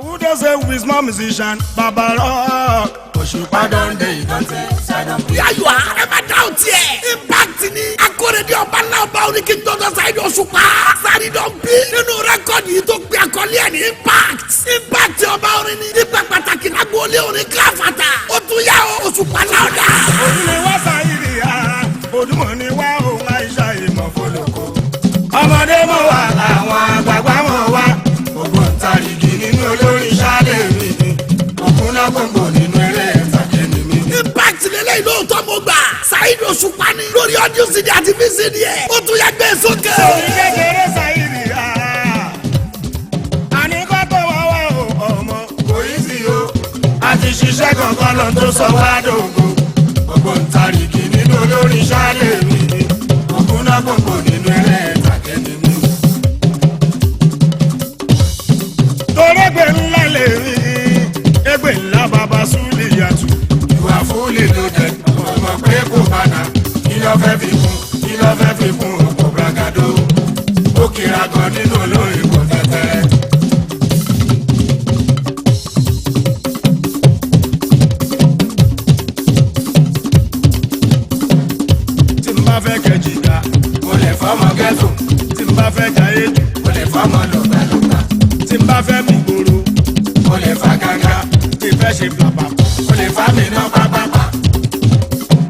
Who does say we small musician? Baba Rock. Òṣùpá dọ́ndé ìdọ́tẹ́. Yíyá ẹ má dá o tiẹ̀. Impact ni akóredé ọba ńlá ọba oníkí dọ́dọ̀ Saheed Òṣùpá. Saheed bí nínú record yìí tó gbé àkọlé ẹ̀ ní Impact. Impact ọba orin ni ipa pàtàkì lágbóolé orin káfàtà. Ó tún yá o, Òṣùpá láọ̀dà. Òun ni wá Saheed ya, Odùmọ̀ ni wá òun àìsà ìmọ̀ fọlọ́kọ. Ọmọdé mọ̀ wá, àwọn àgbààgbà mọ̀ wá. Ògbóǹtarìgì nínú olórin ṣáálẹ̀ mi ni. Ògúnná gbòǹgbò nínú eré ìtàgé ni mí. Impact lélẹ́yìn lóòótọ́ mo gbà. Saheed Òṣùpá ni lórí audio CD àti VCD ẹ̀. Ó tún yá gbé sókè. Orí kékeré Saheed ya. Àníkọ́ tó wá wá o, ọmọ kò yí sí o. A ti ṣiṣẹ́ kankan lọ tó sọ wá dògo. Ògbóǹtarìgì nínú olórin ṣáálẹ̀ mi ni. Ògúnná gbòǹgbò nínú eré ìtàgé ni mí. Torégbè ńlá lè rí ẹgbẹ́ ńlá bàbá súlè yàtù. Ìwà fúlè ló dé, ọmọ pé kò bànà. Kí ló fẹ́ fi kún? Kí ló fẹ́ fi kún? Ọkọ̀ bragado. Ó kira gan nínú olórin kò tẹ́tẹ́rẹ́. Tí n bá fẹ́ kẹ́ jìgá, mo lè fọ́mọ ghetto. Tí n bá fẹ́ jayé jù, mo lè fọ́mọ lọ́gbàlọ́gbà. Tí n bá fẹ́ mú gbòòrò, mo lè fa gàgà. Tí n fẹ́ ṣe blabla, mo lè fa mi ná pápápá.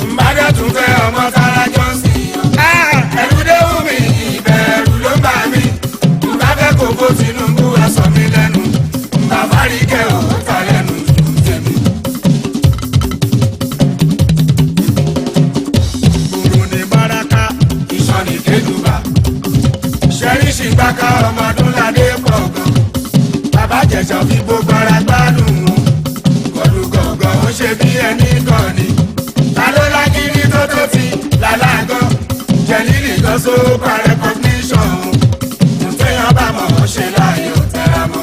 N bá dẹ̀ tún fẹ́ ọmọ Tara Johnson. Ẹ̀rù dé wù mí, ìbẹ̀rù ló bà mí. N bá fẹ́ kó bó Tinubu aṣọ mi lẹ́nu. N bá fárígẹ̀ ò ta lẹ́nu jù tèmi. Gbòòrò ní Báràkà, ìsọ̀nì Kédùbà. Ṣẹ́ríṣì gbàkà ọmọdúnládé pọ̀ gan. Bàbá Jẹ̀ṣà fi gbogbo ara gbádùn wọn. Gọ̀lùgọ̀gọ̀ ó ṣe bí ẹni kan ni. Ta ló lágídí tó tó ti làlágán? Jẹ̀lílì kan sópa recognition. Ǹtẹ̀yàn bá mọ̀ ọ́ ṣe láàyè ò tẹ́ra mọ́.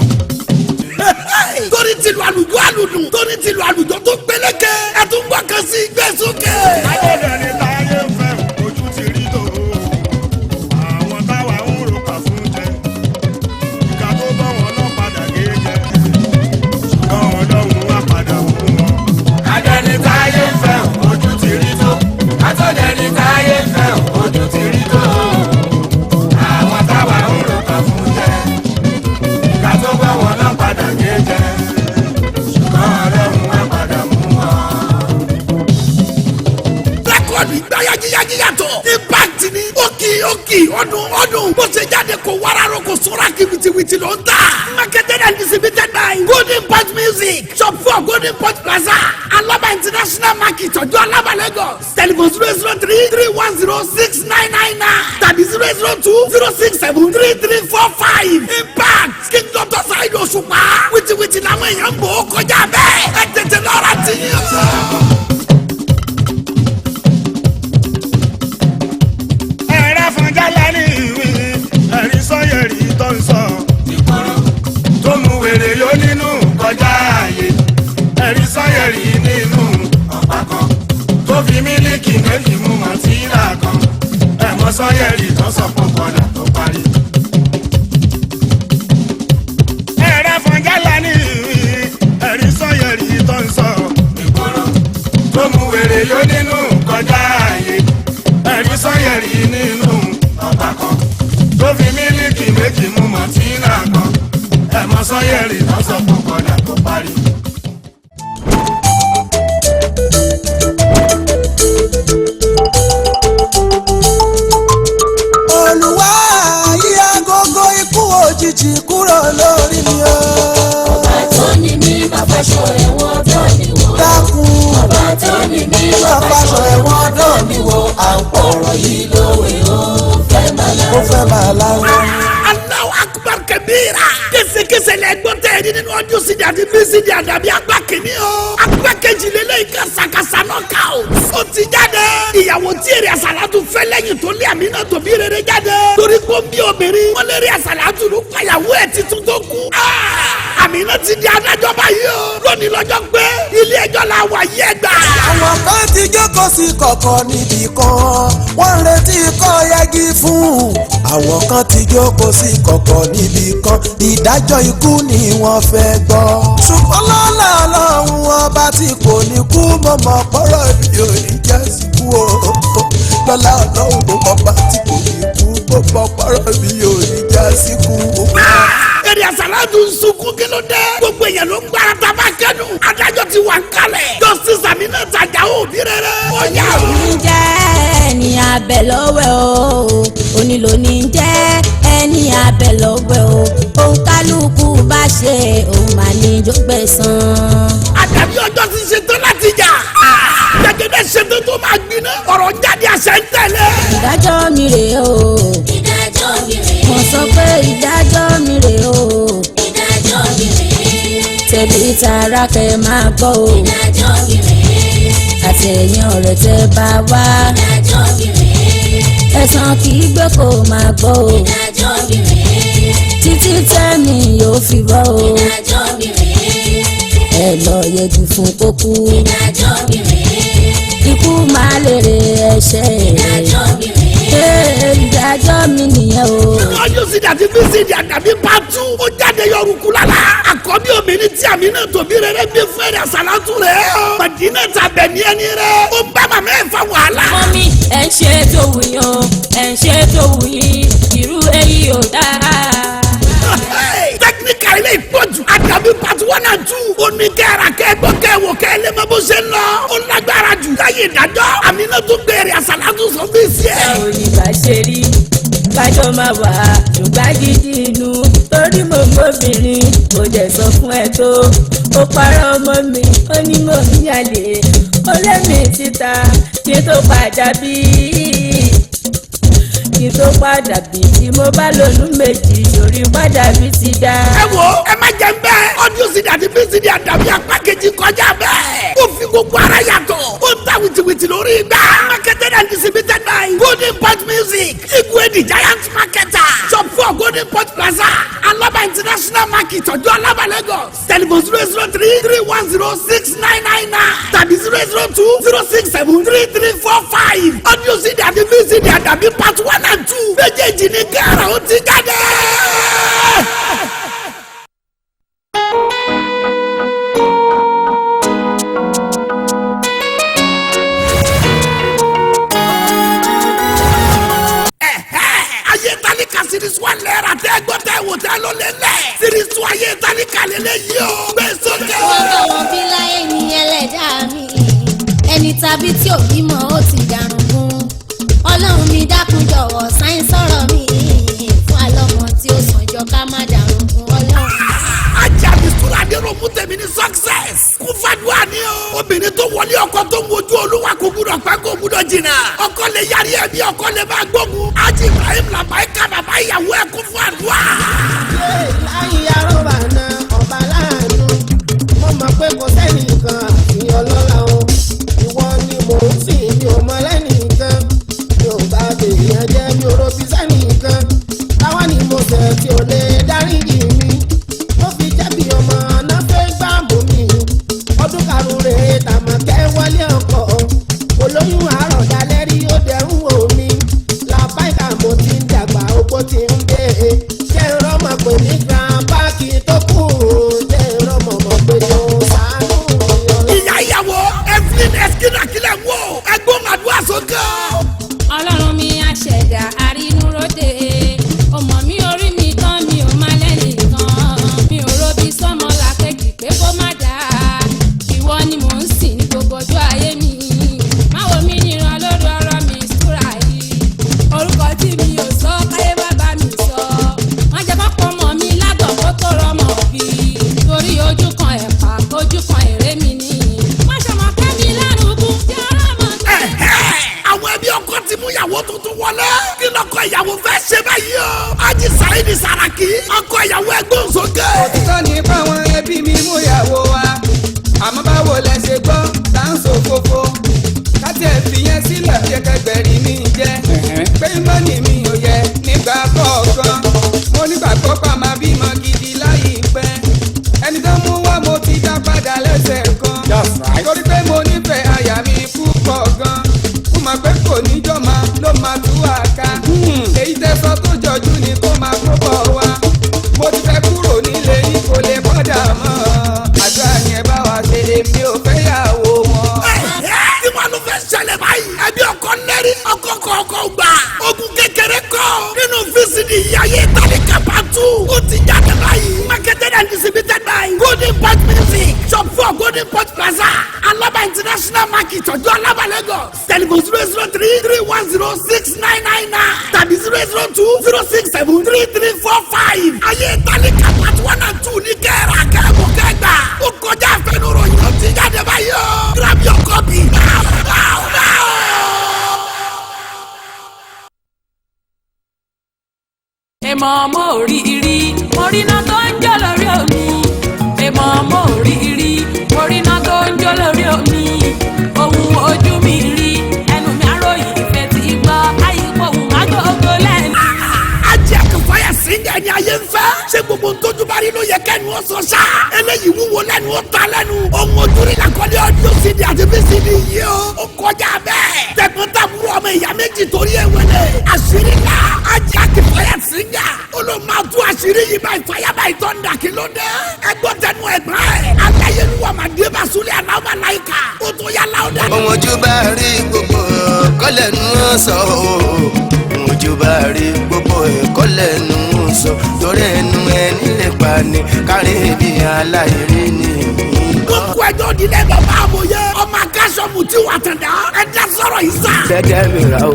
Torí tìlù àlùjọ àlùdùn, torí tìlù àlùjọ tó gbélékè. Ẹ tún gbọ́ kan sí gbé sókè. Ayọ̀dẹ̀ ni táyé ń fẹ́, ojú ti rí tò ó. Àwọn táwa ń rò pa fún jẹ. Ìka tó bọ́ wọn lọ padà gé jẹ. Ṣùgbọ́n Ọlọ́run wá padà wò wọn. Adẹ́ni táyé ń fẹ́, ojú ti rí tó. Atọ́dẹ̀ni táyé ń fẹ́, ojú ti rí tó. Àwọn táwa ń rò pa fún jẹ. Ìka tó bọ́ wọn lọ padà gé jẹ. Ṣùgbọ́n Ọlọ́run wá padà mú wọn. Record gbá yajiyaji yàtọ̀. Impact ni ókì ókì ọdún ọdún. Bó ṣe jáde kò wáraró kò sóra kí wìtìwìtì ló ń tà. Marketed and distributed by Golden Pot Music. Shop 4 Golden Pot Plaza. Alaba International Market, Ọjọ́ Alaba, Lagos. Telephone 003 310 6999 tàbí 002 067 3345. Impact King Dr. Saheed Òṣùpá. Wìtìwìtì làwọn èèyàn ń bò ó kọjá bẹ́ẹ̀. Ẹ tètè lọ́ra tì yín. Ẹ̀rẹ́ fúnjálá ní ìwé ẹ̀rí sọ́yẹ̀rì tó ń sọ. Ìgboro tó mú wèrè yó nínú kọjá ààyè. Ẹ̀rí sọ́yẹ̀rì nínú ọ̀pá kan tó fi mílíkì méjì mú mọ̀tínà kan. Ẹ̀mọ́ sọ́yẹ̀rì tó sọ pọ̀ kọ̀dà tó parí. Ẹ̀rẹ́ fúnjálá ní ìwé ẹ̀rí sọ́yẹ̀rì tó ń sọ. Ìgboro tó mú wèrè yó nínú kọjá ààyè. Ẹ̀rí sọ́yẹ̀rì nínú ọ̀pá kan tó fi mílíkì méjì mú mọ̀tínà kan. Ẹ̀mọ́ sọ́yẹ̀rì tó sọ pọ̀ kọ̀dà tó parí. Olúwa, yí agogo ikú òjijì kúrò lórí mi o. Ọba tó ní mí má faṣọ ẹ̀wọ̀n ọ̀dọ́ mi wọ̀. Dákun. Ọba tó ní mí má má faṣọ faṣọ ẹ̀wọ̀n ẹ̀wọ̀n ọ̀dọ́ mi wọ̀. À ń pọ̀rọ̀ yìí lówe, ó fẹ́ máa ó lára. fẹ́ máa lára. Allahu akbar kabira. Késekése lẹ gbọ́ tẹ́ ẹni nínú ọdún CD àti VCD àdàbí apá kìíní o. Apá kejì lélẹ́yìn kàṣàkàṣà knockout. Ó ti jáde. Ìyàwó tí èrè àsàlátù fẹ́ lẹ́yìn tó lé Àmínà tó bí rere jáde. Torí kó ń bí obìnrin. Wọ́n lérí àsàlátù ló pàyàwó ẹ̀ titun tó kú. Àmínà ti di adájọ́ báyìí o. Lónìí lọ́jọ́ pé ilé ẹjọ́ la wà yí ẹgbà. Àwọn kan ti jókòó sí kọ̀kọ̀ níbì kan, wọ́n ń retí kọ́ yẹgi fún. Àwọn kan ti jókòó sí kọ̀kọ̀ níbi kan, ìdájọ́ ikú ni wọ́n fẹ́ gbọ́. Ṣùgbọ́n lọ́lá Ọlọ́run ọba tí kò ní kú, mọ̀mọ́ pọ́rọ̀ mi ò ní jẹ́ síkú o. Lọ́lá Ọlọ́run ọba tí kò ní kú, mọ̀mọ́ pọ́rọ̀ mi ò ní jẹ́ síkú o. Èrè àsàlátù ń sunkún, kí ló dé? Gbogbo èèyàn ló ń gbára tàbá kẹ́dùn. Adájọ́ ti wà ń kalẹ̀. Justice Amina Tajà òbí rere. Ó yà ó. Ní jẹ́ ẹni abẹ lọ́wẹ̀ o, onílò ní jẹ́ ẹni abẹ lọ́wẹ̀ o, òun kálukú bá ṣe òun mà ní jógbẹ̀sán. Àdàbí ọjọ́ ti ṣetán láti jà. Gbẹ̀gẹ́dẹ́ ṣetán tó máa gbiná. Ọ̀rọ̀ jáde, àṣẹ ń tẹ̀lé. Ìdájọ́ mi rèé o. Ìdájọ́ mi rèé. Mo sọ pé ìdájọ́ mi rèé o. Ìdájọ́ mi rèé. Tẹ̀bí tara kẹ́ máa gbọ́ o. Ìdájọ́ mi rèé. Àtẹ̀yìn ọ̀rẹ́ tẹ́ bá wá. Ìdájọ́ mi rèé. Ẹ̀san kì í gbé kó máa gbọ́ o. Ìdájọ́ mi rèé. Títí tẹ́mi yóò fi bọ́ o. Ìdájọ́ mi rèé. Ẹ lọ yẹgi fún kókú. Ìdájọ́ mi rèé. Ikú máa lèrè ẹ̀ṣẹ̀. Ìdájọ́ mi rèé. Ee, ìdájọ́ mi nìyẹn o. Ọjọ́ sí dàbí bísí àdàbí pàtó. Ó jáde yọrùkú lálá. Àkọ́bí obìnrin tí Amina tóbi rere bí fún èrè àsàlátù rẹ̀. Màdínà tàbẹ̀ ní ẹni rẹ̀. Ó ń bá màmá ẹ̀ fa wàhálà. Mummy, ẹ̀ ń ṣe tó wù yín o, ẹ̀ ń ṣe tó wù yín, irú èyí ò dáa. Technical ilé ìpọ́jù. Àdàbí part one and two. Ó ní kẹ́ra kẹ́gbọ́ kẹ́wò kẹ́lẹ́ mọ bó ṣe ń lọ. Ó lágbára jù láyé ìdájọ́. Amina tó gbé èrè àsàlátù sọ́fíìsì ẹ̀. Báwo ni bá ṣe rí kájọ máa wà ṣùgbọ́n gidi inú torí mo mọ́bìnrin, mo dẹ̀ sọ fún ẹ tó ó parọ́ ọmọ mi, ó ní mo ń yàlè, ó lẹ́mìí títa kí n tó padà bí, kí n tó padà bí tí mo bá lónú méjì sórí padà bí ti dá. Ẹ wo, ẹ má jẹ bẹ́ẹ̀. Audio CD àti VCD àdàbí apá kejì kọjá bẹ́ẹ̀. Ó fi gbogbo ara yàtọ̀. Ó ń ta wìtìwìtì lórí igbá. Marketed and distributed by Golden Pot Music, Igwe the giant marketer. Shop 4, Golden Pot Plaza, Alaba International Market, Ọjọ́ Alaba, Lagos. Telephone 003 310 6999 tàbí 002 067 3345. Audio CD àti VCD àdàbí part one and two. Méjèèjì ní kẹ́rà ó ti jáde. Ayé tálíkà series one lẹ́ẹ̀rà tẹ́ gbọ́ tẹ́ wò tẹ́ ló lé lẹ̀. Series two ayé tálíkà lélẹ̀ yìí o. Gbé sókè. Wọ́n bá wọn bí láyé ní ẹlẹ́dàá mi, ẹni tàbí tí ò bímọ ó ti dàrún gún. Ọlọ́run mi dákun jọ̀wọ́ sáyẹn sọ̀rọ̀ mi fún alọ́mọ tí ó sànjọ ká má dàrún gún Ọlọ́run. Ajabi sura dèrò mú tèmi ní success. Kúfàdúrà ni o. Obìnrin tó wọlé ọkọ tó ń wojú Olúwa kò gbúdọ̀ pẹ́, kò gbúdọ̀ jìnnà. Ọkọ lè yarí ẹbí, ọkọ lè máa gbógun. Aji Ibrahim Labaika, bàbá ìyàwó ẹ̀ kún fún àdúrà. Láyé arọ́bà náà, ọba láàánú, mo mọ̀ pé kò sẹ́nìkan àfi ọlọ́lá o. Ìwọ ni mò ń sìn, mi ò mọ lẹ́nìkan, mi ò bá tèèyàn jẹ́, mi ò rọ́bí sẹ́nìkan. Táwa ni mo ṣẹ̀ tí ò lè dáríjì mi tó fi jẹ́bi ọmọ náà fẹ́ gbà mú mi? Ọdún 5 rèé tàmọ̀kẹ́ wọlé ọkọ̀, olóyún àárọ̀ dalẹ́ rí ó dẹrùn omi. Làbáìkà, mo ti ń dàgbà, ogbó ti ń dé. Ṣé ń rọ́mọ pè ní grandpa kí n tó kú? Ṣé ń rọ́mọ mọ̀ pé ní o ṣàánú mi ọlọ́. Ìyá ìyàwó Evelyn Eskina kílẹ̀ wò ẹgbọ́n àdúrà sókè. Ọlọ́run mi àṣẹ̀dá àrínúróde, ọmọ mi orí mi tán, mi ò má lẹ́nìkan, mi ò robi sọ́mọ làkejì pé kó má dáa. Ìwọ ni mò ń sìn ní gbogbo ọjọ́ ayé mi, má wo mi níran lórí ọ̀rọ̀ mi súra yìí. Orúkọ tí mi ò sọ káyé bàbá mi sọ, wọ́n jẹ́ kọ́kọ́ mọ̀ mi lágọ̀ kó tó rọmọ bí, torí ojú kan ẹ̀pà, ojú kan èrè mi ni. Wọ́n ṣọmọ kẹ́mi lárugún tí ọ̀rọ̀ mọ̀. Àwọn ẹbí ọkọ ti mú ìyàwó tuntun wọlé. Kí lọkọ ìyàwó fẹ́ ṣe báyìí o? Aji Saidi Saraki, ọkọ ìyàwó ẹgbẹ́ òsókè. Òtítọ́ ní fáwọn ẹbí mi mú ìyàwó wa, àmọ́ báwo lẹ ṣe gbọ́ tá ń sòfófó? Káti ẹ̀ fi yẹn sílẹ̀, yẹ kẹgbẹ̀rí mi jẹ́ pé mọ́nì mi ò yẹ nígbà kọ̀ọ̀kan. Mo nígbàgbọ́ pa máa bímọ gidi láìpẹ́. Ẹni tó mú wá, mo ti dá padà lẹ́sẹ̀ kan torí pé mo nífẹ̀ẹ́ àyà mi púpọ̀ gan. Mo mọ̀ pé kò ní jọ́mọ ló máa tú àká èyí tẹ́ sọ tó jọ. Nínú VCD Ayé Tálíkà Part 2. Ó ti jáde báyìí. Marketed and distributed by Golden Pot Music. Shop 4 Golden Pot Plaza. Alaba International Market, Ọjọ́ Alaba, Lagos. Telephone 003 310 6999 tàbí 002 067 3345. Ayé Tálíkà Part 1 and 2 ní kẹ́ẹ̀rà kẹ́ẹ̀bù kẹ́gbà. Ó kọjá àfẹnuròyìn, ó ti jáde báyìí o. Grab your copy now now now. Èmọ̀ ọmọ òríire, oríná tó ń jó lórí omi. Èmọ̀ ọmọ òríire, oríná tó ń jó lórí omi. Ohun ojú mi rí, ẹnu mi àròyìn ìfẹ́ ti gbọ́. Àyíkò òun má gbogbo lẹ́nu. Ajẹ́ àkànfàyà síngẹ̀ ni ayé ń fẹ́. Ṣé gbogbo ntójú bá rí ló yẹ kẹ́nu ó sọ ṣá? Eléyìí wúwo lẹ́nu, ó ta lẹ́nu. Ohun ojú rí làkọ́lé audio CD àti VCD yìí o. Ó kọjá bẹ́ẹ̀. Tẹ̀gbọ́n-tàbúrò, ọmọ ìyá méjì torí ewele. Àṣírí ńlá. Ajẹ́ àkànfàyà síngẹ̀. Ó ló máa tú àṣírí yìí báyìí, fire by thunder, kí ló dé? Ẹgbọ́n tẹnu ẹ̀gbọ́n ẹ̀. Aláyélúwà Màdébà Súlẹ̀ Aláwọ̀ Láìka. Ó tó yá láwùdá. Ohun ojú bá rí, gbogbo ẹ̀kọ́ lẹ́nu sọ o. Ohun ojú bá rí, gbogbo ẹ̀kọ́ lẹ́nu sọ, torí ẹnu ẹni lè pa ni kárí ibi aláìrí ni. Gbogbo ẹjọ́ ìdílé bàbá àmọ̀yé. Ọmọ akásọ̀mù tí wà tẹ̀dá. Ẹ dá sọ̀rọ̀ yìí sá. Dẹ́dẹ́ mi rà ó,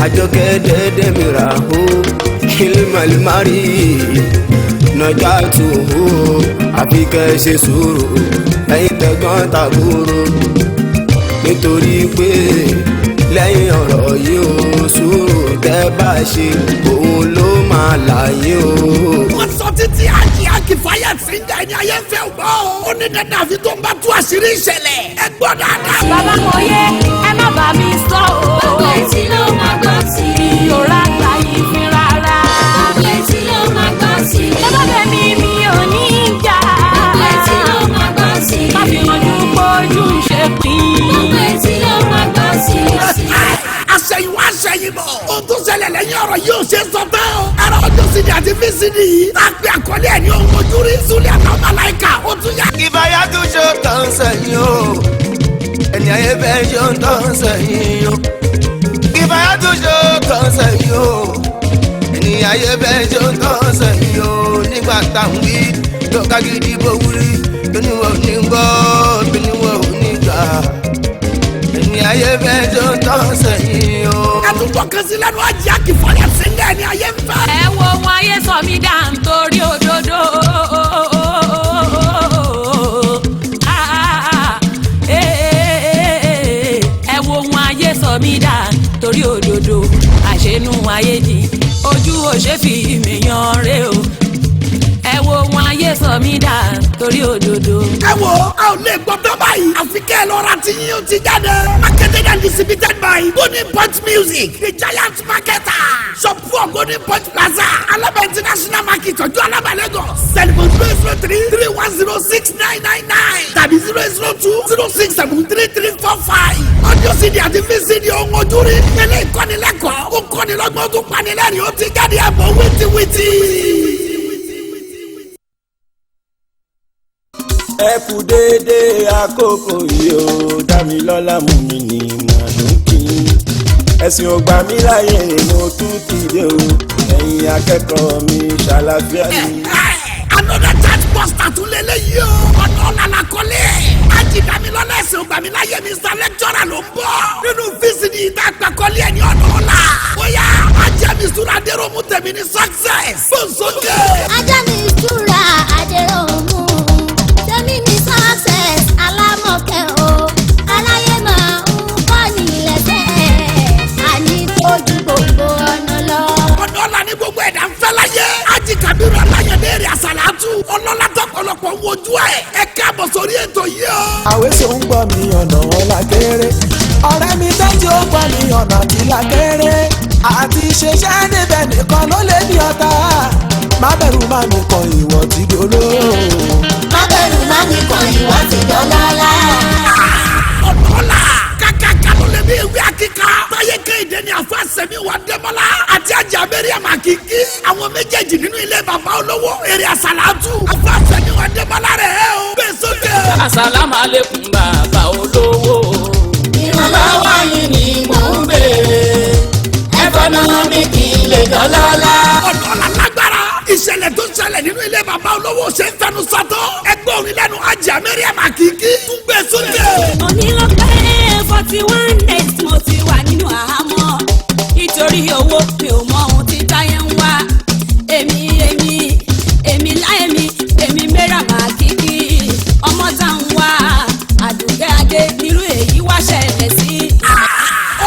àjọkẹ́, dẹ́dẹ́ mi rà ó, kìlìmọ̀lìmárì nọjà tù ó, àfi kẹ́ ẹ ṣe sùúrù, ẹ̀yin tẹ̀gbọ́n tàbúrò, nítorí pé lẹ́yìn ọ̀rọ̀ yìí ó, sùúrù tẹ́ bá ṣe, òun ló máa láyé o. Wọ́n sọ títí, àjì àkìfáyà síngà ẹni ayé ń fẹ́ gbọ́. Ó ní dandan àfi tó ń bá tú àṣírí ìṣẹ̀lẹ̀. Ẹ gbọ́ dáadáa. Bàbá mo yé, ẹ má bá mi sọ o. Gbogbo etí ló máa gbọ́ sí i. Mi ò rà gbà yìí fi rárá. Gbogbo etí ló máa gbọ́ sí i. Bàbá bẹ̀ mi, mi ò ní jà. Gbogbo etí ló máa gbọ́ sí i. Má fi ojú pójú ń ṣe pín. Gbogbo etí ló máa gbọ́ sí i. Àṣẹ̀yìnwá àṣẹ̀yìnbọ̀. Ohun tó ṣẹlẹ̀ lẹ́yìn ọ̀rọ̀ yìí ò ṣe é sọ tán o. Ẹ̀rọ ọjọ́ CD àti VCD yìí. Tá a gbé àkọlé ẹ̀ ní ohun ojú rí. Súlẹ̀ àtàwọn màláìka ó tún yá. Ìbáyá tún ṣe tán sẹ́yìn o, ẹni ayé fẹ́ ṣe tán sẹ́yìn o. Ìbáyá tún ṣe tán sẹ́yìn o, ẹni ayé fẹ́ ṣe tán sẹ́yìn o. Nígbà táwọn wí tó ká gidi bó wúrí, tó ní wọn ò ní gbọ́, tó ní wọn ò ní gbà, ẹni ayé fẹ́ ṣe tán sẹ́yìn o. Ẹ tún gbọ́ kan sí lẹ́nu ajé àkìfọ́lẹ̀ síngẹ̀ ẹni ayé ń fẹ́. Ẹ wo ohun ayé sọ mí dà nítorí òdodo. Ah, eh, eh, eh, ẹ wo ohun ayé sọ mí dà torí òdodo. Àṣenú ayé jì, ojú ò ṣe fi mi yan re o. Ẹ wo ohun ayé sọ mí dà torí òdodo. Ẹ wo, a ò lè gbọ́ tán báyìí. Àfi kẹ́ ẹ lọ ra tí yín ó ti jáde. Marketed and distributed by Golden Point Music, the giant marketer. Shop 4 Golden Point Plaza, Alaba International Market, Ọjọ́ Alaba, Lagos. Telephone 003 310 6999 tàbí 002 067 3345. Audio CD àti VCD ohun ojú rí. Ilé ìkọ́nilẹ́kọ̀ọ́, ó kọ́nilọ́gbọ́n, ó tún panilẹ́rìn, ó ti jáde, ẹ̀bùn wìtìwìtì. Ẹ kú déédéé àkókò yìí o. Dámilọ́lá mú mi ní màdùnkì, ẹ̀sìn ò gbà mí láyè, mo tún ti dé o. Ẹ̀yin akẹ́kọ̀ọ́ mi, ṣàlàfíà ni. Another church buster tún lé léyìí o. Ọ̀nà ọ̀làlà kọ́lé. Ajídàmílọ́lá ẹ̀sìn ògbàmíláyé, Mr Lecturer ló ń bọ̀. Nínú VCD ìta àgbàkọ́lé ẹ̀ ní ọ̀nà ọ̀la. Bóyá ajẹ́misúra Adéròmù tẹ̀mí ní success. Bóńsókè. Ajá mi ìtura Adéròmù tèmi ní success alámọ̀kẹ́ o. Aláyé máa ń kọ́ ní lẹ́sẹ̀, àní ojú gbogbo ọ̀nà lọ. Ọ̀nà ọ̀la ní gbogbo ẹ̀dá ń fẹ́ láyé. Ají Kabiru Aláyẹ̀dẹ́ rẹ̀ àsàlátù. Ọlọ́lá tọ̀pọ̀lọpọ̀ ń wojú ẹ̀. Ẹ káàbọ̀ sórí ètò yìí o. Àwẹ̀sọ̀ ń gbọ́ mi, ọ̀nà ọ̀la kéré. Ọ̀rẹ́ mi tẹ́tí ó gbọ́ mi, ọ̀nà àtìlá kéré. Àti ṣiṣẹ́ níbẹ̀ nìkan ló lè ní ọ̀tá. Má bẹ̀rù, má mi kọ, ìwọ ti dolo. Má bẹ̀rù, má mi kàn, ìwọ ti dọ́lọ́lá. Ọ̀nà ọ̀la kàkàkà ló lè bí ìwé akíkà. Táyé kéde ní àfa sẹ́mi wà Dẹ́mọ́lá àti ajá Mẹ́ríàm Àkìkí. Àwọn méjèèjì nínú ilé bàbá olówó èrè àsàlátù. Àfa sẹ́mi wà Dẹ́mọ́lá rẹ̀ ẹ́ o. Bẹ́ẹ̀ sókè. Asalaamu aleykum, bàbá olówó. Ìrànlọ́wọ́ yìí ni mò ń béèrè. nínú ilé bàbá olówó ṣe ń fẹnu sọ́tọ̀. Ẹgbẹ́ orin lẹ́nu Ajá Mariam Akiki tún gbé sókè. Onílọ́pẹ́ 41 days mo ti wà nínú àhámọ́ nítorí owó. Mi ò mọ ohun tí táyé ń wá. Èmi, èmi, èmi láyé mi, èmi Mariam Akiki, ọmọ tá ń wá Àdùkẹ́ Adé, nírú èyí wá ṣẹlẹ̀ sí.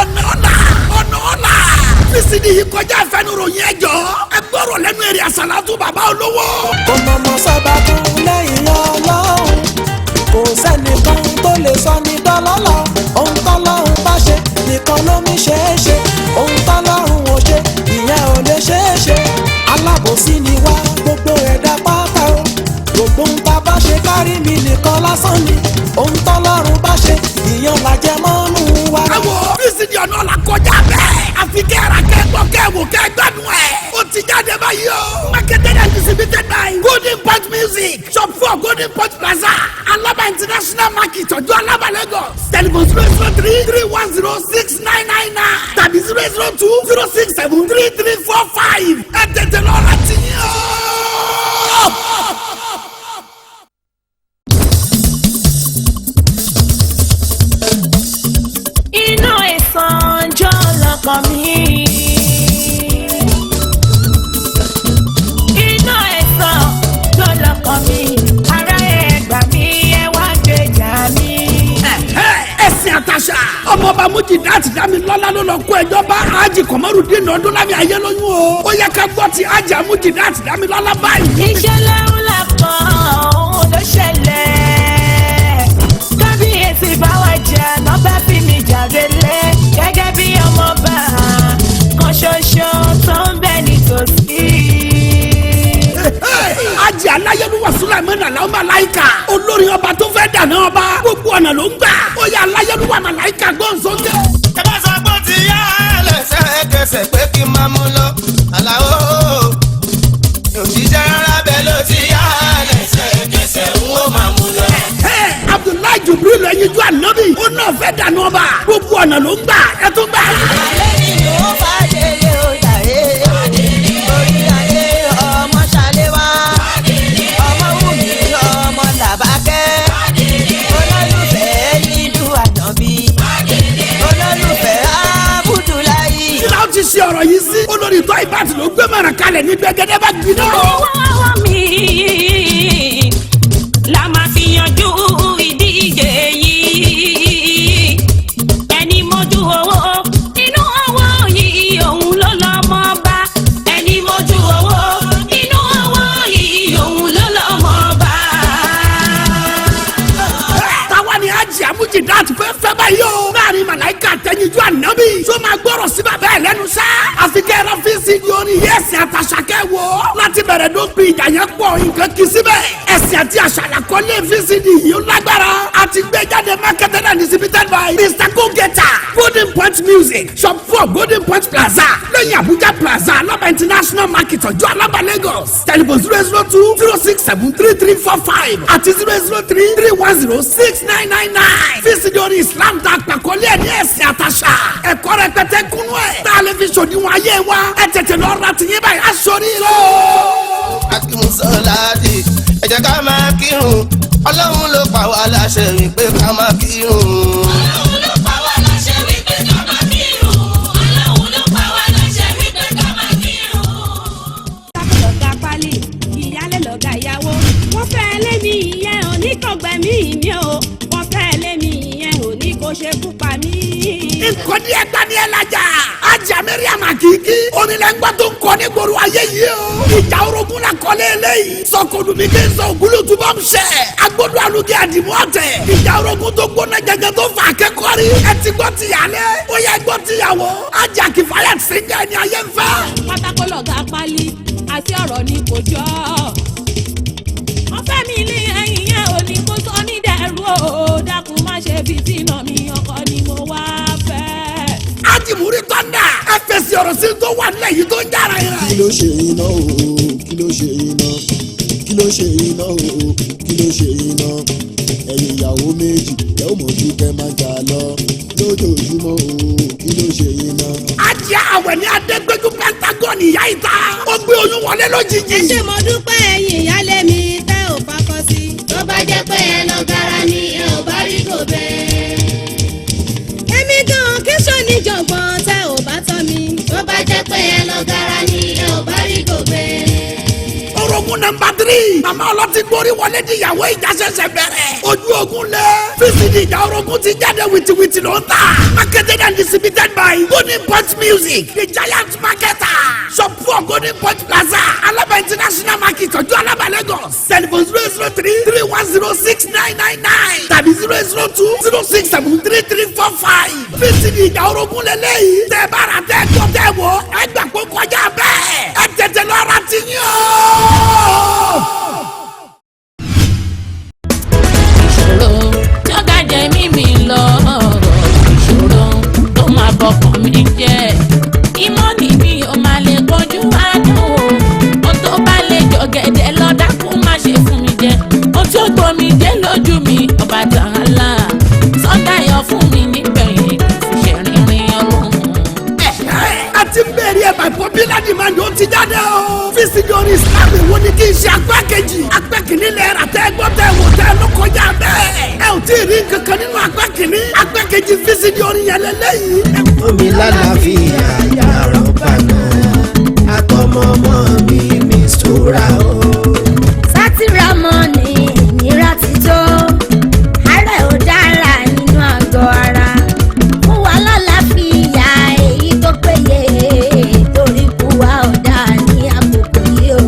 Ọ̀nà ọ̀la, ọ̀nà ọ̀la. VCD yìí kọjá ìfẹnuròyìn. Ẹjọ́ ẹ gbọ́rọ̀ lẹ́nu èrè àsàlátù bàbá olówó. Kò mọ̀mọ́ sọ́ba kan lẹ́yìn Ọlọ́run, kò sẹ́nìkan tó lè sọ ní dọ́lọ́lọ́. Ohun tọ́lọ́run bá ṣe nìkan ló ní ṣe é ṣe. Ohun tọ́lọ́run ò ṣe, ìyẹn ò lè ṣe é ṣe. Alábòsí ni wá, gbogbo ẹ̀dá pátá o. Gbogbo ń ta bá ṣe kárí mi nìkan lásán ni. Ohun tọ́lọ́run bá ṣe, ìyẹn làjẹ mọ́nú wa. Ẹ wo VCD ọ̀nà ọ̀la kọjá bẹ́ẹ̀. Àfi kẹ́ ẹ̀rà, kẹ́ gbọ́, kẹ́ wò, kẹ́ gbádùn ẹ̀. Ó ti jáde báyìí o. Marketed and distributed by Golden Pot Music, Shop 4, Golden Pot Plaza, Alaba International Market, Ọjọ́ Alaba, Lagos. Telephone 003 310 6999 tàbí 002 067 3345. Ẹ tètè lọ́ra tí yín o. Iná ìsànjọ́ lọ́kàn mi. Iná ìsànjọ́ lọ́kàn mi. Ara ẹ gbà mí, ẹ wá gbèjà mi. Ẹ̀sìn àtàṣà, ọmọọba Mujidat Damilọ́lá ló lọ kó ẹjọ́ bá Ájì Kọ̀mọ́rùdín Ọdúnlámi Ayélóyún o. Ó yẹ ká gbọ́ ti Ájì Mujidat Damilọ́lá báyìí. Ìṣẹ̀lẹ̀ ńlá kan òun ló ṣẹlẹ̀. Kábíyèsí bá wa jà náà bá fi mi jàdélé gẹ́gẹ́ bí ọmọọba kan ṣoṣo tó ń bẹ nítòsí. Ájì aláyélúwà Sulaimon Alao Malaika, olórin ọba tó fẹ́ dàná ọba, gbogbo ọ̀nà ló ń gbà. Ó yẹ aláyélúwà Malaika gbọ́nsókè. Ẹ bá sọ pé ó ti yá lẹ́sẹ̀kẹsẹ̀ pé kí n máa mú lọ Àlàó, òṣìṣẹ́ rárá bẹ́ẹ̀ ló ti yá lẹ́sẹ̀kẹsẹ̀, ń ó máa mú lọ. Abdullahi Jubril ẹyinjú ànábì, ó náà fẹ́ dàná ọba, gbogbo ọ̀nà ló ń gbà. Ẹ tún gbà. Lẹ́yìn ó fàdélé ó jàre orí adé, ọmọ ṣàléwá, ọmọ wùmí, ọmọ làbákẹ́, olólùfẹ́ yídú ànábì, olólùfẹ́ abudulayi. Kí la ó ti ṣe ọ̀rọ̀ yìí sí? Olórí tó ìbátí ló gbé mọ̀ràn kalẹ̀ ní gbẹgẹdẹ bá gbiná. Ọwọ́ mi la máa fi yanjú ìdíje yìí. Ẹni mójú owó inú owó yìí, òun ló lọ́mọ bá. Ẹni mójú owó inú owó yìí, òun ló lọ́mọ bá. Táwa ni Ájì Mujidat fẹ́ fẹ́ báyìí o? Láàrin Màláìka tẹ̀yìnjú ànábì tó máa gbọ́rọ̀ sí bàbá ẹ̀ lẹ́nu sá. Àfi kẹ́ ẹ̀rọ VCD orin yẹ́sì àtàṣàkẹ́ wò. Láti bẹ̀rẹ̀ dópin, ìjà yẹn pọ̀, nǹkan kì í síbẹ̀. Ẹ̀sìn àti àṣà làkọ́lé VCD yìí ó lágbára. Àti gbé jáde, marketed and distributed by Mr. Go-Getter, Golden Point Music, Shop 4, Golden Point Plaza, lẹ́yìn Abuja Plaza, Alaba International Market, Ọjọ́ Alaba, Lagos. Telephone 002 067 3345 àti 003 310 6999. VCD orin Islam ta àpàkọ́lé ẹ̀ ní ẹ̀sìn àtàṣà. Ẹ̀kọ́ rẹpẹtẹ kúnú ẹ̀. Tá a lè fi ṣòdiwọ̀n ayé wa. Ẹ tètè lọ ra tìyín báyìí, aṣọ rí rẹ̀ o. Akínmùsọ̀láàdì, ẹ jẹ́ ká máa kírun. Ọlọ́run ló pa wá láṣẹ wípé ká máa kírun. Ọlọ́run ló pa wá láṣẹ wípé ká máa kírun. Ọlọ́run ló pa wá láṣẹ wípé ká máa kírun. Lọ́gà pálí, ìyálé lọ́gà ìyàwó, wọ́n fẹ́ lémi, ìyẹn ò ní kò gbẹ̀mí mi o. Wọ́n fẹ́ lémi, ìyẹn ò ní kò ṣe kú pa mí. Nǹkan díẹ̀ gbani ẹ̀ lajà. Ajá Mariam Akiki. Onílẹ̀ ńgbà tó ń kọ́ ní gbòòrò ayé yìí o. Ìjà orogún la kọ́lé eléyìí. Sọkòlùmí kí n sọ ògúlùtù bọ́ ń ṣẹ̀. Agbódò alùgẹ́ àdìmú ọ̀tẹ̀. Ìjà orogún tó gbóná jẹjẹ tó fà akẹ́kọ̀ọ́ rí. Ẹ ti gbọ́ ti yàlẹ́. Ó yẹ gbọ́ ti yàwó. Ajá Kìfáyà Síngẹ̀ ẹni ayé ń fẹ́. Pátákó lọ́gà pálí àti ọ̀rọ̀ ni kò jọ. Wọ́n fẹ́ mi ní ẹ̀yìn yẹn ò ní kó sọ ní dẹ̀rú o. Dákun, má ṣe fi sínú mi, ọkọ ni mo wá fẹ́. Ajimuri Tọ́ndà. Ẹ fèsì ọ̀rọ̀ sí tó wà nílẹ̀ yìí tó ń jára yẹn. Kí ló ṣe iná o? Kí ló ṣe iná? Kí ló ṣe iná o? Kí ló ṣe iná? Ẹ̀yin ìyàwó méjì ẹ ó mọ̀ ju kẹ́ máa jà lọ lójoojúmọ́ o. Kí ló ṣe iná? Ajá àwẹ̀ ní Adégbéjú Pentagon ìyá ìta. Ó gbé gbé oyún wọlé lójijì. Ẹ ṣé mo dúpẹ́ ẹ̀yin ìyálé mi tẹ́ ò fakọ sí. Tó bá jẹ́ pé ẹ lọ gara ni ẹ ò bá rí kò bẹ́ẹ̀. Èmi gan kí sọ́ni jọ̀gbọ́n tẹ́ ò bá tọ́ mi. Tó bá jẹ́ pé ẹ lọ gara ni ẹ ò bá rí kò bẹ́ẹ̀. Orogún nọ́mbà 3. Màmá ọlọ́tí gbórí wọlé di ìyàwó ìjà ṣẹ̀ṣẹ̀ bẹ̀rẹ̀. Ojú ogun lẹ. VCD ìjà orogún ti jáde wìtìwìtì ló ń tà. Marketed and distributed by Golden Point Music, the giant marketer. Shop 4 Golden Point Plaza, Alaba International Market, Ọjọ́ Alaba, Lagos. Telephone 003 310 6999 tàbí 002 067 3345. VCD ìjà orogún lélẹ́yìí. Tẹ́ bára tẹ́ gbọ́ tẹ́ wò, ẹ gbà kó kọjá bẹ́ẹ̀. Ẹ tètè lọ ra ti yín o. Ìṣòro tí ó ga jẹ mímí lọ, ìṣòro tó máa bọkàn mi jẹ́, ìmọ̀ni mi ò máa lè kojú àánú o. Ohun tó bá lè jọ gẹ̀dẹ̀ lọ, dákun má ṣe fún mi jẹ. Ohun tí ó gbomi jẹ́ lójú mi, ọba tààlà sọ́dáyọ̀ fún mi nígbẹ̀yìn ṣe rìnrìn ọlọ́run. A ti ń bẹ̀rẹ̀ ẹ̀ by popular demand, ó ti jáde o. VCD orin Islam èwo ni kí n ṣe apá kejì. Apá kìíní lẹ rà tẹ́ gbọ́ tẹ́ wò tẹ́ ló kọjá bẹ́ẹ̀. Ẹ ò tí ì rí nǹkan kan nínú apá kìíní. Apá kejì VCD orin yẹn lélẹ́yìí. Omi lálàáfíà yàrá bàná àtọmọmọ mi mistura o. Sátìrámọ́nì ìnira ti tó, àárẹ̀ ò dára nínú àgọ́ ara. Fún wa lálàáfíà èyí tó péye, torí kú wa ò dáa ní àkókò yìí o.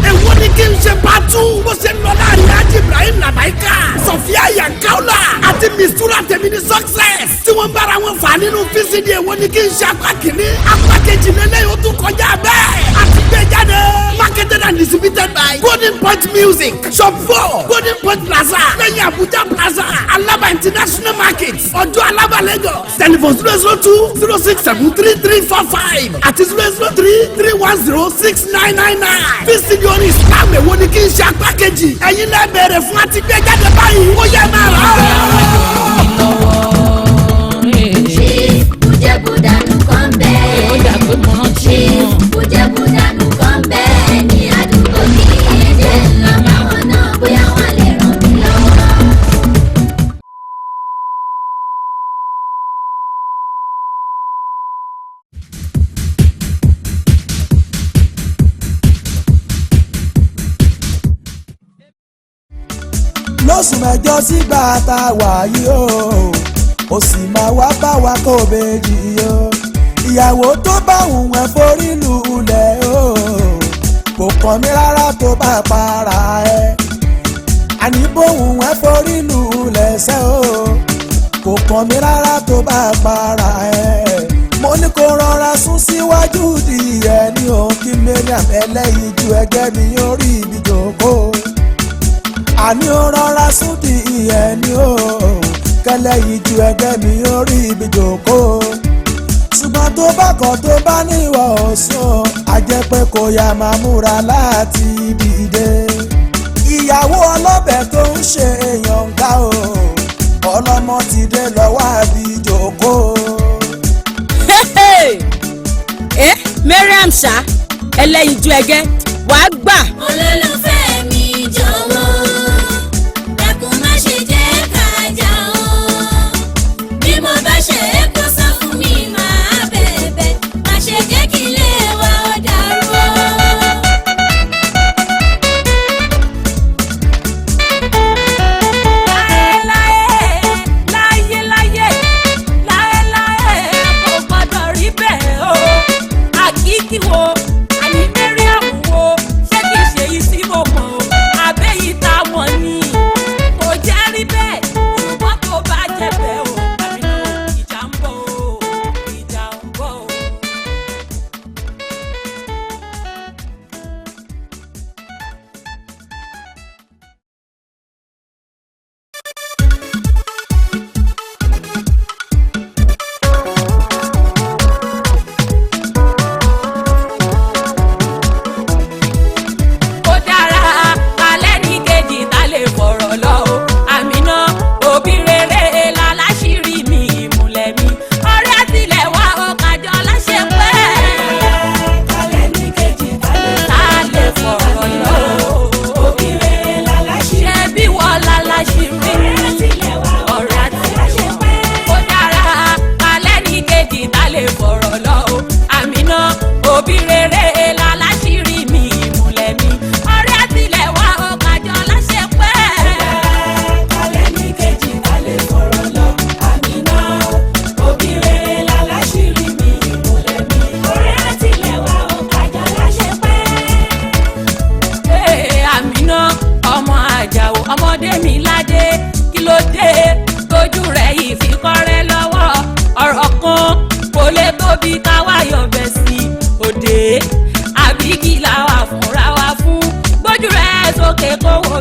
Èwo ni kí n ṣe pàtó. Bó ṣe ń lọ láàrin Ájí Ibrahim Labaika, Sọfíà Yankaula àti Mistura Tèmi ní Success. Tí wọ́n bára wọn fà nínú VCD èwo ni kí n ṣe apá kìíní. Apá kejì lélẹ́yìí ó tún kọjá bẹ́ẹ̀. Àti gbé jáde. Marketed and distributed by Golden Point Music. Shop 4 Golden Point Plaza, lẹ́yìn Abuja Plaza, Alaba International Market, Ọjọ́ Alaba, Lagos. Telephone 002 067 3345 àti 003 310 6999. VCD orin Islam èwo ni kí n ṣe apá kejì. Ẹ̀yin lẹ́ bẹ̀rẹ̀ fún àti gbé jáde báyìí. Ó yẹ máa rà á. Ṣé bùjẹ́bùdànù kan bẹ́ẹ̀? Ó dà pé mo rántí Ṣé wọn. bùjẹ́bùdànù kan bẹ́ẹ̀ ní àdúgbò mi? Ẹ̀jẹ̀ ńlá báwọn náà bóyá wọ́n lè ràn mí lọ́wọ́. Lóṣù mẹ́jọ sígbà tá a wà yìí o, ó sì máa wá bá wa kó bèjì o. Ìyàwó tó bá òun ẹ̀ forí lulẹ̀ o, kò kàn mí rárá tó bá para ẹ̀. Àní bóun ẹ̀ forí lulẹ̀ sẹ́ o, kò kàn mí rárá tó bá para ẹ̀. Mo ní kó rọra sún síwájú díẹ̀ ní o, kí Mariam ẹlẹ́yinjú ẹgẹ́ mi ó rí ibi jókòó. Àní ó rọra sún di ìyẹn ni ó, kẹlẹ́ yìí ju ẹgbẹ́ mi ó rí ibi jókòó. Ṣùgbọ́n tó bá kọ̀, tó bá ní ìwọ̀ ọ̀sùn, a jẹ́ pé kò yá máa múra láti dìde. Ìyàwó ọlọ́bẹ̀ tó ń ṣe èèyàn ń ká o, ọlọ́mọ ti dé lọ́wọ́ àbí jókòó. Ẹ Mariam ṣá ẹlẹ́yinjú ẹgẹ́ wàá gbà. Olólùfẹ́ mi jọ̀wọ́, dákun má ṣe jẹ́ ká jà o. Bí mo bá ṣe é kó sọ fún mi, máa bẹ̀bẹ̀. Má ṣe jẹ́ kí ilé wa ó dàrú o. Láyé láyé láéláé kò gbọ́dọ̀ rí bẹ́ẹ̀ o. Àkíkí wo, àní Mariam wo, ṣé kìí ṣe yìí tí mo mọ̀ o, àbẹ́yìí táwọn ni kò jẹ́ rí bẹ́ẹ̀. Ṣùgbọ́n tó bá jẹ́ bẹ́ẹ̀ o, àmì ìjà ń bọ̀ o, ìjà ń bọ̀ o.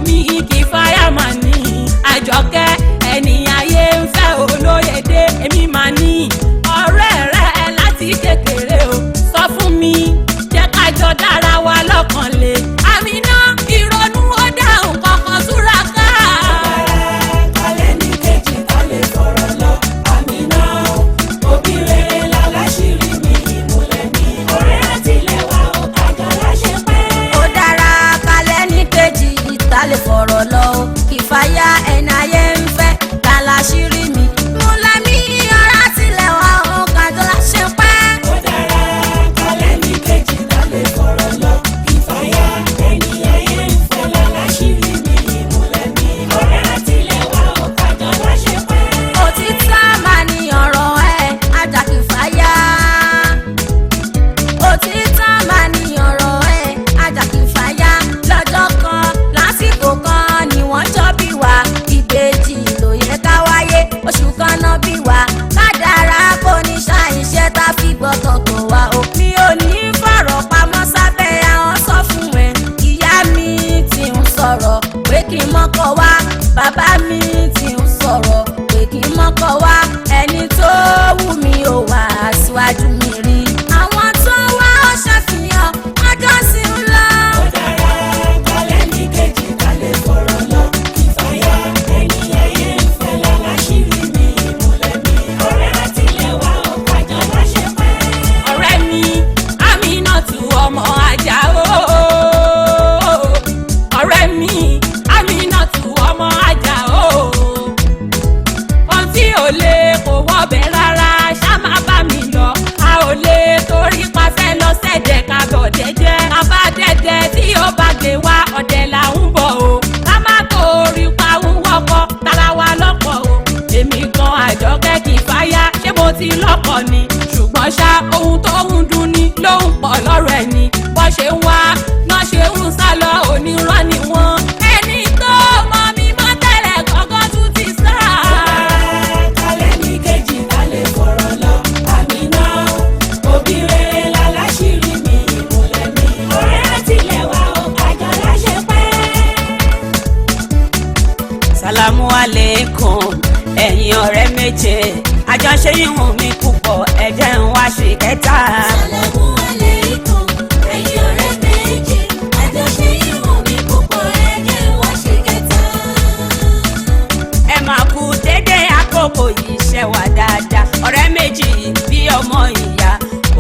mi kì í fáyà mà ní. Àjọkẹ́ ẹni ayé ń fẹ́ olóyèdè èmi mà ní. Ọ̀rẹ́ rẹ láti kékeré o sọ fún mi jẹ́ ká jọ dára wa lọ́kàn lé. Àmínà ìrònú ó dá nǹkan kan túraká. Kálẹ̀ ní kejì ká lè fọ̀rọ̀ lọ. Àmínà òbí rere láláṣírí mi ìmùlẹ̀ mi. Ọ̀rẹ́ àtìlẹ́wà ó kájọ láṣẹ pẹ́. Ó dára kalẹ̀ ní kejì ìta lè fọ̀rọ̀ lọ o. Kìfàyà ẹni ayé ń fẹ́ kàlàṣírí mi. Múlẹ̀ mi ọ̀rá tilẹ̀ wá o kájọ láṣẹ pẹ́. Ó dára kálẹ̀ ní kejì ká lè fọ̀rọ̀ lọ. Kìfàyà ẹni ayé ń fẹ́ láláṣírí mi ìmùlẹ̀ mi. Ọ̀rẹ́ àtìlẹ́wà ó kájọ láṣẹ pẹ́. Òtítọ́ máa ní ọ̀rọ̀ ẹ̀ ajá kìfàyà. Òtítọ́ máa ní ọ̀rọ̀ ẹ̀ ajá kìfàyà. Lọ́jọ́ kan lásìkò kan ni wọ́n jọ bí wa. Ìbejì ló yẹ ká wáyé oṣù kan náà bí wa. Kádàrá kò ní ṣàìṣe tá a fi gbọ́tọ̀tọ̀ wa o. Mi ò ní fọ̀rọ̀ pamọ́ sábẹ́ àwọn sọ fún ẹ. Ìyá mi ti ń sọ̀rọ̀ pé kí n mọ́kọ wá. Bàbá mi ti ń sọ̀rọ̀ pé kí n mọ́kọ wá. Ẹni tó wù mí ò wá síwájú mi rí. Àwọn tó wá ó ṣàfihàn ọjọ́ sí ń lọ. Ó dára kálẹ̀ ní kejì ká lè fọ̀rọ̀ lọ. Kìfàyà ẹni ayé ń fẹ́ láláṣírí mi ìmùlẹ̀ mi. Ọ̀rẹ́ àtìlẹ́wà ó kájọ láṣẹ pẹ́. Ọ̀rẹ́ mi Aminatu ọmọ Àjàó. Ọ̀rẹ́ mi Aminatu ọmọ Àjàó. Ohun tí ò lè kò wọ́bẹ̀ rárá ṣá má bá mi lọ. A ò lè torí pa fẹ́ lọ sẹ́dẹ̀ ká bọ̀ dẹ́jẹ́. Ká bá dẹ́dẹ́ tí ó bá gbé wá ọ̀dẹ̀ là ń bọ̀ o. Ká má torí pa ń wọ́kọ̀ tara wa lọ́pọ̀ o. Èmi gan Àjọkẹ́ kì í fáyà ṣé mo ti lọ́kọ ni. Ṣùgbọ́n ṣá ohun tó ń dùn ni ló ń pọ̀ lọ́rọ̀ ẹ̀ ni. Bọ́ ṣe ń wá náà ṣe ń sá lọ onírọ́ ni wọ́n. Ẹni tó mọ mi mọ́ tẹ́lẹ̀ gángan tún ti sá. Kálẹ̀ ní kejì ká lè fọ̀rọ̀ lọ. Àmínà òbí rere láláṣírí mi ìmùlẹ̀ mi. Ọ̀rẹ́ àtìlẹ́wà ó kájọ láṣẹ pẹ́. Salamu alaikum ẹ̀yin ọ̀rẹ́ méje àjọṣe yìí wù mí púpọ̀ ẹ jẹ́ n wá ṣe kẹta. Salamu aleikum, ẹ̀yin ọ̀rẹ́ méje, àjọṣe yìí wù mí púpọ̀, ẹ jẹ́ n wá ṣe kẹta. Ẹ máa kú dédé àkókò yìí ṣe wà dáadáa ọ̀rẹ́ méjì bí ọmọ ìyá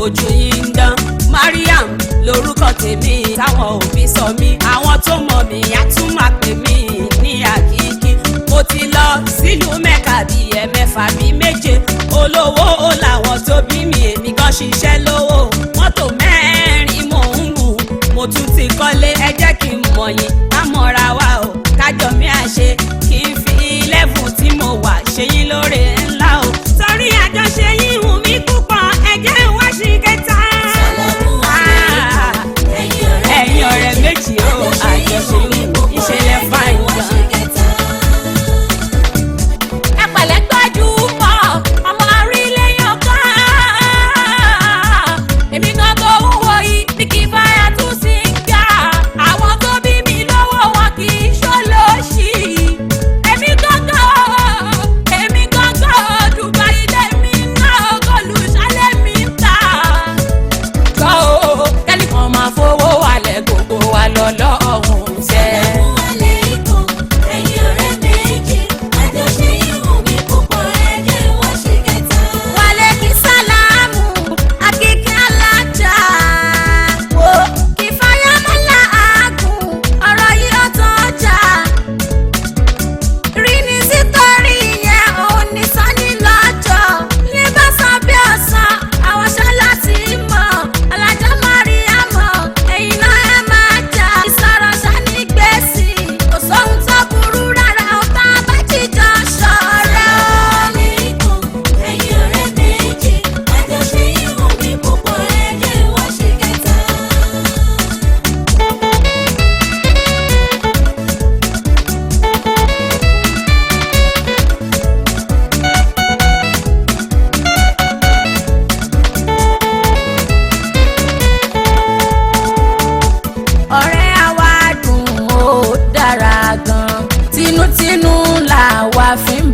ojú yìí ń dán. Mariam lórúkọ tèmi táwọn òbí sọ mí àwọn tó mọ̀ mí á tún máa pè mí ní àkíkí. Mo ti lọ sílùú Mẹ́kà bíi ẹ̀mẹ́fà bíi méje olówó ó làwọn tó bí mi èmi gan ṣiṣẹ́ lówó mọ́tò mẹ́rin mò ń gùn mo tún ti kọ́lé ẹ jẹ́ kí n mọ̀ yín ká mọ̀ra wa o kájọ mi àṣe kí n fi lẹ́fù tí mo wà ṣe yín lóore ńlá o torí àjọṣe yín wù mí púpọ̀ ẹ jẹ́ n wá ṣì kẹta. Salamu aleikum, ẹ̀yin ọ̀rẹ́ méjì o àjọṣe yín wù mí ìṣẹ̀lẹ̀ fáìn gan. Ẹ pẹ̀lẹ́ gbajúmọ̀ ọmọ orílẹ̀-èdè kan. Èmi gan tó ń wo yìí ní kí fáyà tún sí ń ga. Àwọn tó bí mi ló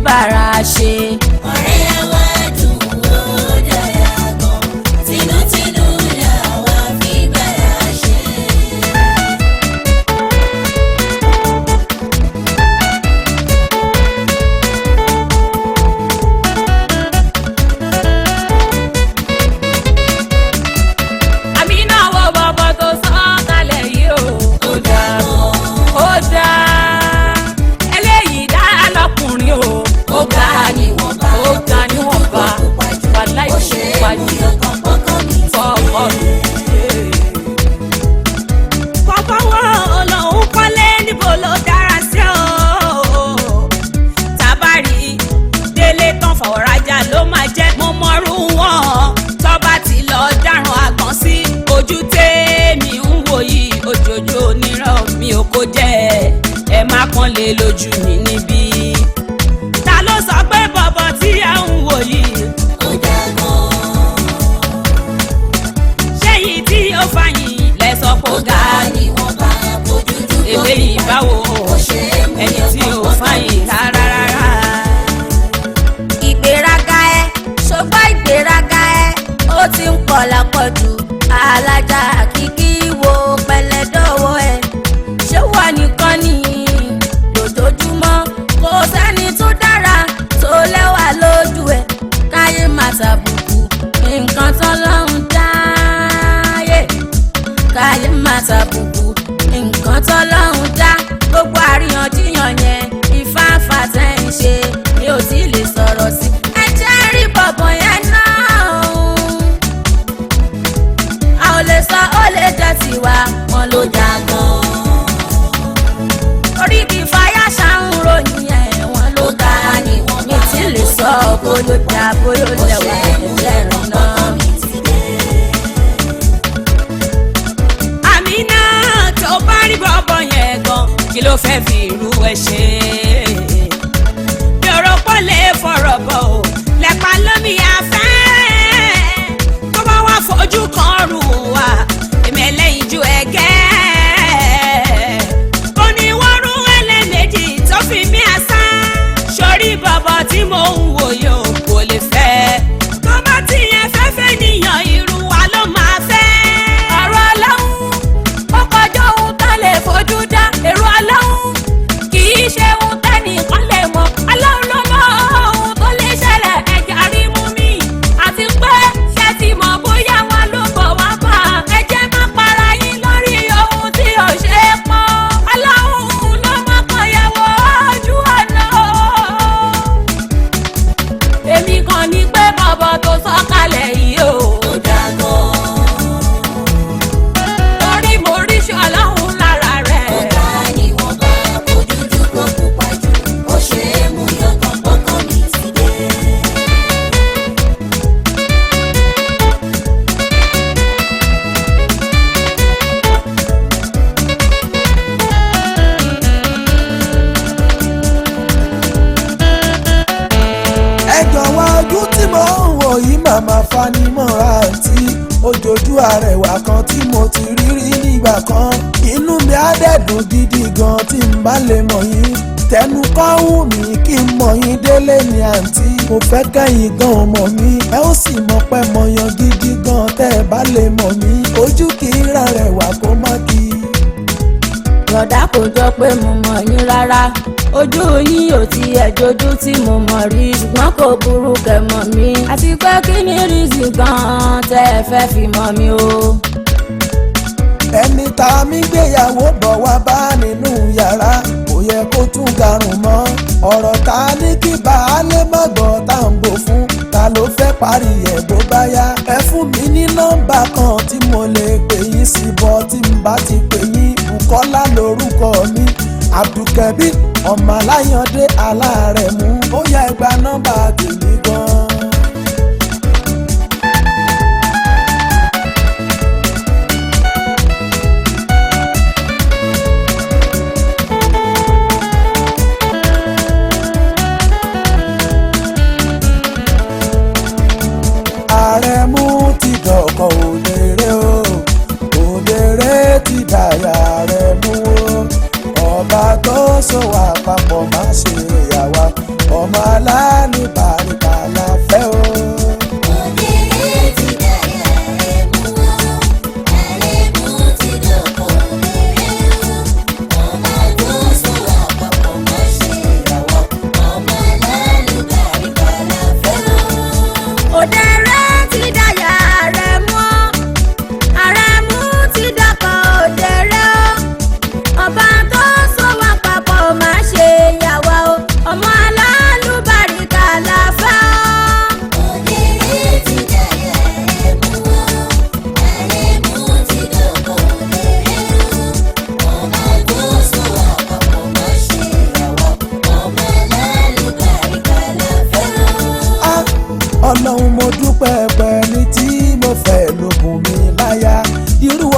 bára ṣe. Ọ̀rẹ́ wa dùn ó dára gan, tinútinú làwa fi bára ṣe. Àmì náà wọ bọ̀bọ̀ tó sọ kalẹ̀ yìí o. Ó dáa, ó dáa, eléyìí dá lọkùnrin o. Ó ga níwọ̀nba, ó ga níwọ̀nba, wàláì Ó ṣe é pupa mú jù yangàn pọ́kàn mi ti fọ́ọ̀kọ́ mi. Bọ́bọ́ wo lòun kọ́lé níbo ló dára sí o. Tábàrí délé tán fọ̀rajà ló máa jẹ́ mo mọ̀rú wọn. Tọ́ba ti lọ dáràn àgbọ̀n sí ojú tèmi ń wò yìí òjòjò onírọ̀ mi ò kó jẹ́ ẹ má pọ́n lé lójú mi níbí. Ta ló sọ pé bọ̀bọ̀ tí ẹ ń wò yìí? Ó dáa gan. Ṣé yìí tí ó fàyìn lẹ sọ pé ó Ó ga ga níwọ̀nba, kò dúdú kò eléyìí pupa báwo jù, ó ṣe é mú ẹni tí yangàn ò pọ́kàn mi fàyìn ti rárá rárá. Ìgbéraga ẹ ṣùgbọ́n ìgbéraga ẹ ó ti ń pọ̀ lápọ̀jù. Alájà kìkì wo pẹ̀lẹ́dọ́wọ́ ẹ, ṣé wà nìkan ni lójoojúmọ́? Kò sẹ́ni tó dára tó lẹ́wà lójú ẹ, káyé má tàbùkù nǹkan tọ́lọ́run dáyé, káyé má tàbùkù nǹkan tọ́lọ́run dá. Gbogbo àríyànjiyàn yẹn ìfáǹfà tẹ́ ń ṣe mi ò tí lè sọ̀rọ̀ sí. Ẹ jẹ́ rí bọ̀bọ̀ yẹn náà a ò lè sọ, ó lè jẹ́ tiwa wọn ló dá gan. Orí kì í fàyà ṣàǹ ròyìn ẹ̀ wọn ló Ó dá ga níwọ̀nba, mi tí lè sọ bóyá ó dá bóyá ó ó ṣe lẹ̀wà é mú ẹ̀jẹ̀ yangàn náà. pọ́kàn mi ti dé. Àmínà tó bá rí bọ́bọ̀ yẹn gan kí ló fẹ́ fi irú ẹ ṣe? Bí ọ̀rọ̀ pọ̀ lè fọ̀rọ̀ bọ̀ ò lẹ́pa lómi afẹ́. Tó bá wá fojú kan rù wá, èmi ẹlẹ́yin ju ẹ̀gẹ́. Ó ní wọ́n rú ẹlẹ́mẹ̀jì tó fi mí àṣà. Sórí bọ̀bọ̀ tí mò ń wò yóò kò lè fẹ́. Tó bá tiẹ̀ fẹ́fẹ́ níyàn irú wa ló máa fẹ́. Ọ̀rọ̀ ọlọ́run ó kọjá ohun tá lè fojú dá. Èrò ọlọ́run kì í ṣe ohun tẹ́nìkan lè mọ̀. Ọlọ́run ló mọ ohun tó lè ṣẹlẹ̀, ẹ̀jẹ̀ rí mú mi. Àti pé ṣé ti mọ̀ bóyá wọn ló bọ̀ wá bá a. Ẹ jẹ́ má para yín lórí ohun tí ò ṣe é pọ́n. Ọlọ́run ló mọ̀ kan yẹ̀wò ojú ọ̀nà. Èmi kàn ní pé bọ̀bọ̀ tó sọ̀kalẹ̀ yìí o. Ó dáa gan. Torí mo rí ṣọlọ́run lára rẹ̀. Ó ga níwọ̀nba, kò dúdú kò pupa jù, ó ṣe é mú yangàn pọ́kàn mi ti dé. Ẹ jọ̀wọ́, ojú tí mo ń wò yìí màmá fanimọ́ra àǹtí ojoojú arẹwà kan tí mo ti rí rí nígbà kan. Inú mi á dẹ̀dùn gidi gan tí n bá lè mọ̀ yín. Tẹnu kọ́ wù mí kí n mọ̀ yín délé ní àǹtí. Mo fẹ́ kẹ́yìn gan mọ̀ mí, ẹ ó sì mọ̀ pé mo yan gidi gan tẹ́ ẹ bá lè mọ̀ mí. Ojú kì í rarẹwà kó má kí i. Bọ̀dá, kò jọ pé mo mọ̀ yín rárá. Ojú yín ò tiẹ̀ jojú tí mo mọ̀ rí, ṣùgbọ́n kò burú kẹ́ mọ̀ mí. Àti pé kí ni rízì gan-an tẹ́ ẹ fẹ́ fi mọ̀ mí o? Ẹni tá a mi gbéyàwó bọ̀ wá bá nínú yàrá kò yẹ kó tún garùn mọ́. Ọ̀rọ̀ ta ní kí baálé má gbọ́ tá à ń bò fún ta ló fẹ́ parí ẹ̀ bó bá yá. Ẹ fún mi ní nọ́mbà kan tí mo lè pè yín sí bọ́ tí n bá ti pè yín. Bùkọ́lá lórúkọ mi, Abdulkabi ọmọ Aláyàndé Alárẹ̀mú. Ó yá, ẹ gba nọ́mbà tèmi gan-an. Àrẹ̀mú ti dọ̀kọ̀ òdèrè o, òdèrè ti dàyà Àrẹ̀mú o. Ọba tó so wà papọ̀ má ṣe yà wá ọmọ.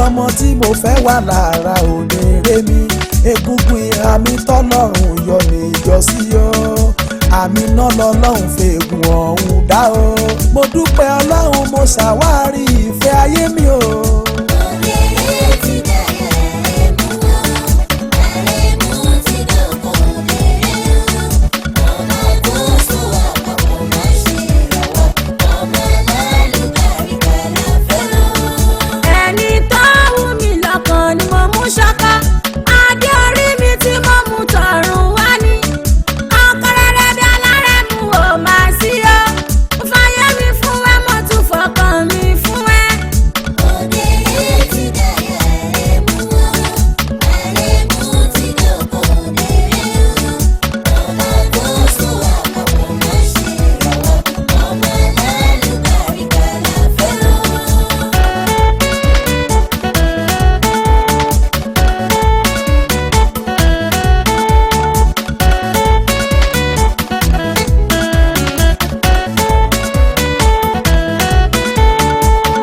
Ọmọ tí mo fẹ́ wà lára òdèrè mi, egungun ìhà mi tọ́lọ́run yọ ní ìjọsí o. Àmì náà lọ́lọ́run fègùn ọ̀hún dá o. Mo dúpẹ́ Ọlọ́run, mo ṣàwárí ìfẹ́ ayé mi o. Ẹni tó wù mí lọ́kàn ni mo mú ṣọ́kọ́. Adé orí mi tí mo mú tọ̀run wá ní. Ọkọ rere bí alárẹ̀ mú ò máa sí o. Mo fàyè mi fún ẹ, mo tún fọkàn mi fún ẹ.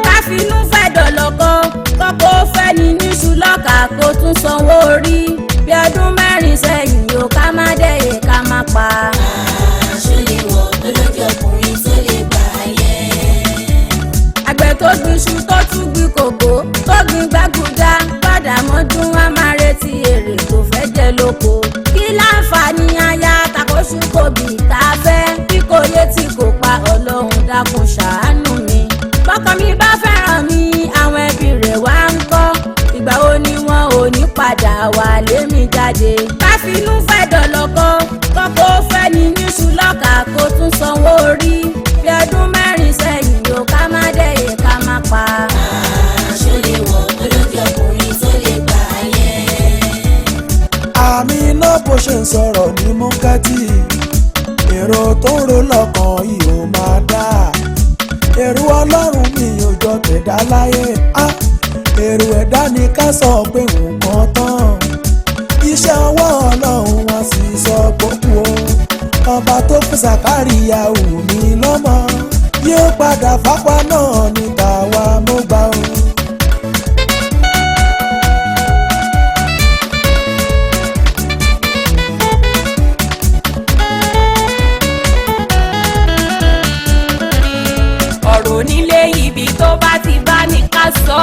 Káfínú fẹ́ dọ̀lọ́kọ, kọ́kọ́ fẹ́ ní níṣu lọ́kà kó tún sanwó orí. Bí ọdún 4 sẹ́yìn o, ká má dẹ̀yẹ ká má pa. Àgbẹ̀ tó gbin iṣu tó tún gbin kòkó tó gbin gbàgùdá padà mọ́dún wá máa retí èrè tó fẹ́ jẹ lóko. Kí láǹfààní aya takóṣù kòbí tá a fẹ́ bí kò yé tí kò pa? Ọlọ́run dákun ṣàánú mi. Bọ́kọ mi bá fẹ́ràn mi, àwọn ẹbí rẹ̀ wá ń kọ́. Ìgbà wo ni wọn ò ní padà wà lémi jáde? Káfínú fẹ́ dọ̀lọ́kọ, kọ́kọ́ fẹ́ ní níṣu lọ́kà kó tún sanwó orí. Bí ọdún 4 sẹ́yìn o, ká má dẹ̀yẹ ká má pa. Àmì iná bó ṣe ń sọ̀rọ̀ ní mọ́kẹ́tì, èrò tó ń ro lọ́kàn yìí ò máa dá. Èrò Ọlọ́run mi ò jọ tẹ̀dá láyé á. Èrò ẹ̀dá ni ká sọ pé nǹkan tán. Iṣẹ́ ọwọ́ Ọlọ́run wá sí sọ gbókù o. Ọba tó fún Sàkáríyà wù mí lọ́mọ, yóò padà fápá náà ní tàwa mo gbà o. Ọ̀rọ̀ onílé ibi tó bá ti bá ní ká sọ,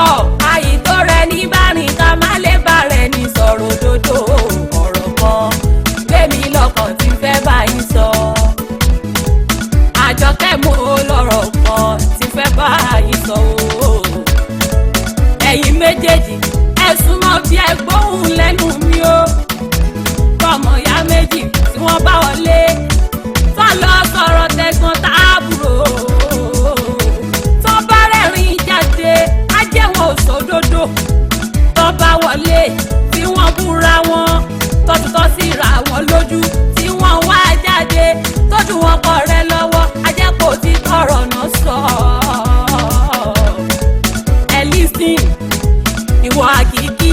àyè tó rẹ ní bá rìn ká má lè bá rẹ ní sọ̀rọ̀ òdodo. Ọ̀rọ̀ kan gbẹ̀mí lọ́kàn tí ń fẹ́ bá yín sọ. Àjọkẹ́, mo lọ́rọ̀ kan tí fẹ́ bá yín sọ o. Ẹ̀yin méjèèjì, ẹ súnmọ́ bí ẹ gbóhùn lẹ́nu mi o. Kọ́mọ ìyá méjì tí wọ́n bá wọlé tó lọ sọ̀rọ̀ tẹ̀gbọ́n tààbùrò, tó bá rẹ́rìn jáde, á jẹ́ wọn ò sódodo. Tó bá wọlé tí wọ́n búra wọn tọ́tutọ́ síra wọn lójú, tí wọ́n wá jáde tójú wọn kọ rẹ lọ́wọ́, á jẹ́ kó ti tọrọ náà sọ. Ẹ lísìn, ìwọ àkìkí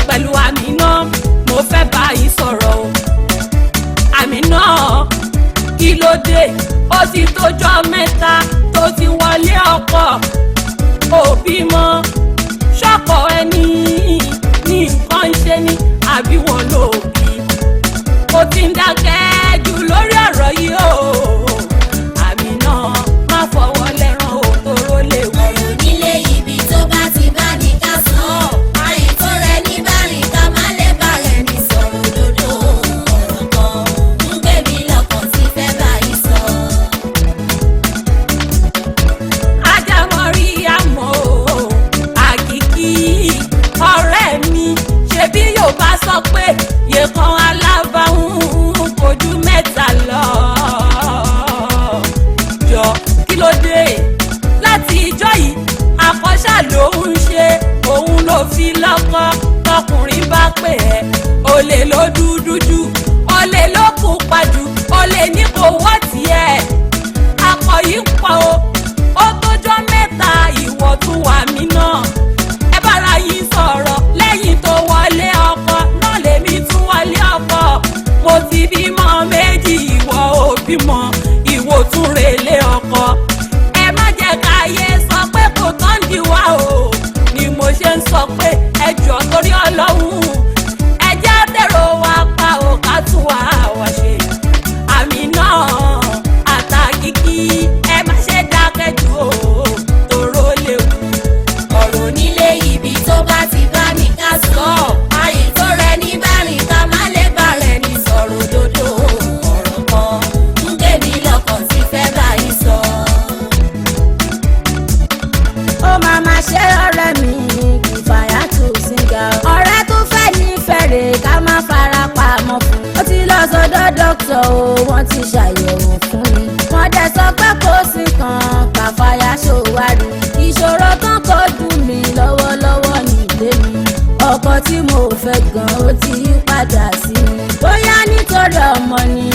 pẹ̀lú Àmínà, mo fẹ́ bá yín sọ̀rọ̀ o. Àmínà, kí ló dé? Ó ti tójọ́ mẹ́ta tó ti wọlé ọkọ, òbí mọ ṣọ́kọ ẹni ní nǹkan ń ṣe ni àbí wọn ló bí? Ó ti ń dákẹ́ jù lórí ọ̀rọ̀ yìí o. Àmínà, má fọwọ́ lẹ́ràn o, tóró léwu. Ọ̀rọ̀ nílé ibi tó bá ti bá ní ká sọ. Àyè tó rẹ ní bá rìn ká má lè bá rẹ̀ ní sọ̀rọ̀ òdodo. Ọ̀rọ̀ kan ń gbé mi lọ́kàn tí fẹ́ bá yín sọ. Ajámọ̀rí àmọ́ o, àkìkí ọ̀rẹ́ mi, ṣebí yóò bá sọ pé yèkan alábàáhùn kò ju mẹ́ta lọ. Jọ, kí ló dé? Láti ìjọ́ yìí àkọ́ṣà ló ń ṣe, òun ló fi lọ́kọ. Tọkùnrin bá pè ẹ́, olè ló dúdú jù, olè ló pupa jù, olè ní kò wọ́ tiẹ̀. Akọ yìí pọ̀ o, ó tójọ́ mẹ́ta, ìwọ tún wà mí náà. Ẹ bára yín sọ̀rọ̀ lẹ́yìn tó wọlé ọkọ náà, lèmi tún wọlé ọkọ. Mo ti bímọ méjì, ìwọ ò bímọ, ìwọ tún relé ọkọ. Ẹ má jẹ́ káyé sọ pé kò tán di wá o, ni mo ṣe ń sọ. Máa ṣe ọ̀rẹ́ mi Kìfàyàtù síngà. Ọ̀rẹ́ tó fẹ́ ní fẹ̀rẹ̀ ká má fara pamọ́ fún. Ó ti lọ sọ́dọ̀ dókítà o, wọ́n ti ṣàyẹ̀wò fún mi. Wọ́n dẹ̀ sọ pé kò sí kan Kàfáyà ṣòwárí. Ìṣòro kan kojú mi lọ́wọ́lọ́wọ́ nílé mi. Ọkọ tí mo fẹ́ gan ó ti yí padà sí mi. Bóyá nítorí ọmọ ni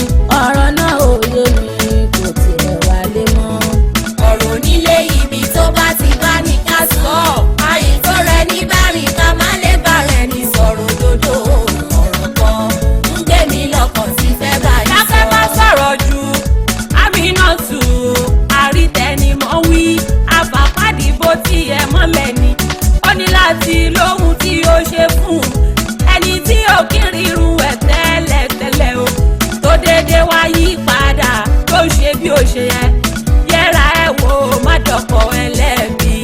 ọ̀rọ̀ náà ò yé mi, kò tiẹ̀ wálé mọ́. Ọ̀rọ̀ nílé ibi tó bá ti bá ní ká sọ. Àyè tó rẹ ní bá rìn ká má lè bá rẹ̀ ní sọ̀rọ̀ òdodo. Ọ̀rọ̀ kan ń gbé mi lọ́kàn sí fẹ́ báyìí sọ. Láfẹ́ má sọ̀rọ̀ jù, Aminatu, àrítẹ́nimọ̀ wí, àfàpàdìbò tí ẹ mọ́lẹ̀ ni. Ó ní láti lóhun tí ó ṣe fún ẹni tí ó kiri irun ẹ̀ tẹ́lẹ̀tẹ́lẹ̀ o. Tó déédéé wá yí padà tó ṣe bí ó ṣe yẹ. Yẹra ẹ wò má dọ̀pọ̀ ẹlẹ́bi.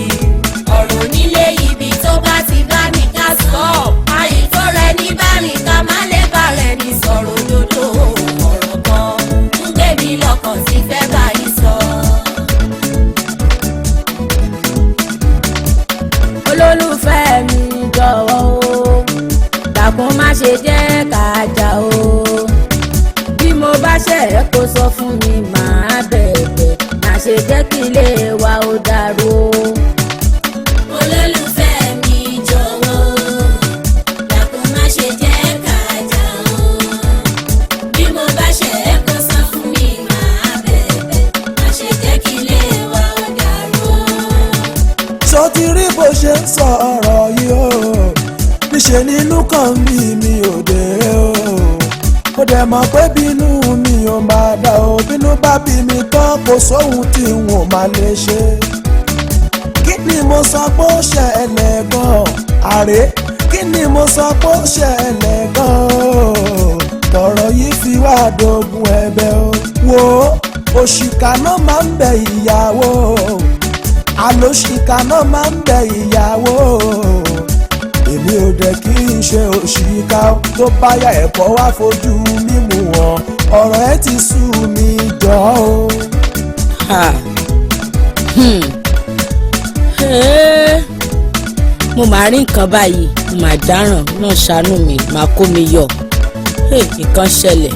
Ọ̀rọ̀ nílé ibi tó bá ti bá ní ká sọ. Àyè tó rẹ ní bá rìn ká má lè bá rẹ̀ ní sọ̀rọ̀ òdodo. Ọ̀rọ̀ kan ń gbé mi lọ́kàn sí fẹ́ báyìí sọ. Olólùfẹ́ mi jọ̀wọ́ o, dákun má ṣe jẹ́ ká jà o. Bí mo bá ṣẹ̀ ẹ́ kó sọ fún mi, màá bẹ̀bẹ̀, má ṣe jẹ́ kí ilé wa ó dàrú o. Olólùfẹ́ mi jọ̀wọ́, dákun má ṣe jẹ́ ká jà o. Bí mo bá ṣẹ̀ ẹ́ kó sọ fún mi, màá bẹ̀bẹ̀, má ṣe jẹ́ kí ilé wa ó dàrú o. Ṣó ti rí bó ṣe ń sọ ọ̀rọ̀ yìí o? Níṣẹ́ nínú kan bí mi ò dèrè o. Mo dẹ̀ mọ̀ pé bínú mi ò máa dà o. Bínú bá bí mi tán kò sóhun tí n ò máa lè ṣe. Kí ni mo sọ pé ó ṣẹlẹ̀ gan-an? Àrè, kí ni mo sọ pé ó ṣẹlẹ̀ gan-an? Tọ̀rọ̀ yìí fi wá dogun ẹ̀bẹ̀ o. Wo òṣìkà náà máa ń bẹ ìyàwó, àlòṣìkà náà máa ń bẹ ìyàwó. Èmi ò dẹ̀ kí n ṣe òṣìkà o. Tó bá yá ẹ̀kọ́ wá fojú mímu wọn, ọ̀rọ̀ ẹ ti sú mi jọ o. Ha. Hmm. Ee. Mo máa rí nǹkan báyìí, mo máa dáràn náà, ṣàánú mi, máa kó mi yọ. Hey, nǹkan ṣẹlẹ̀.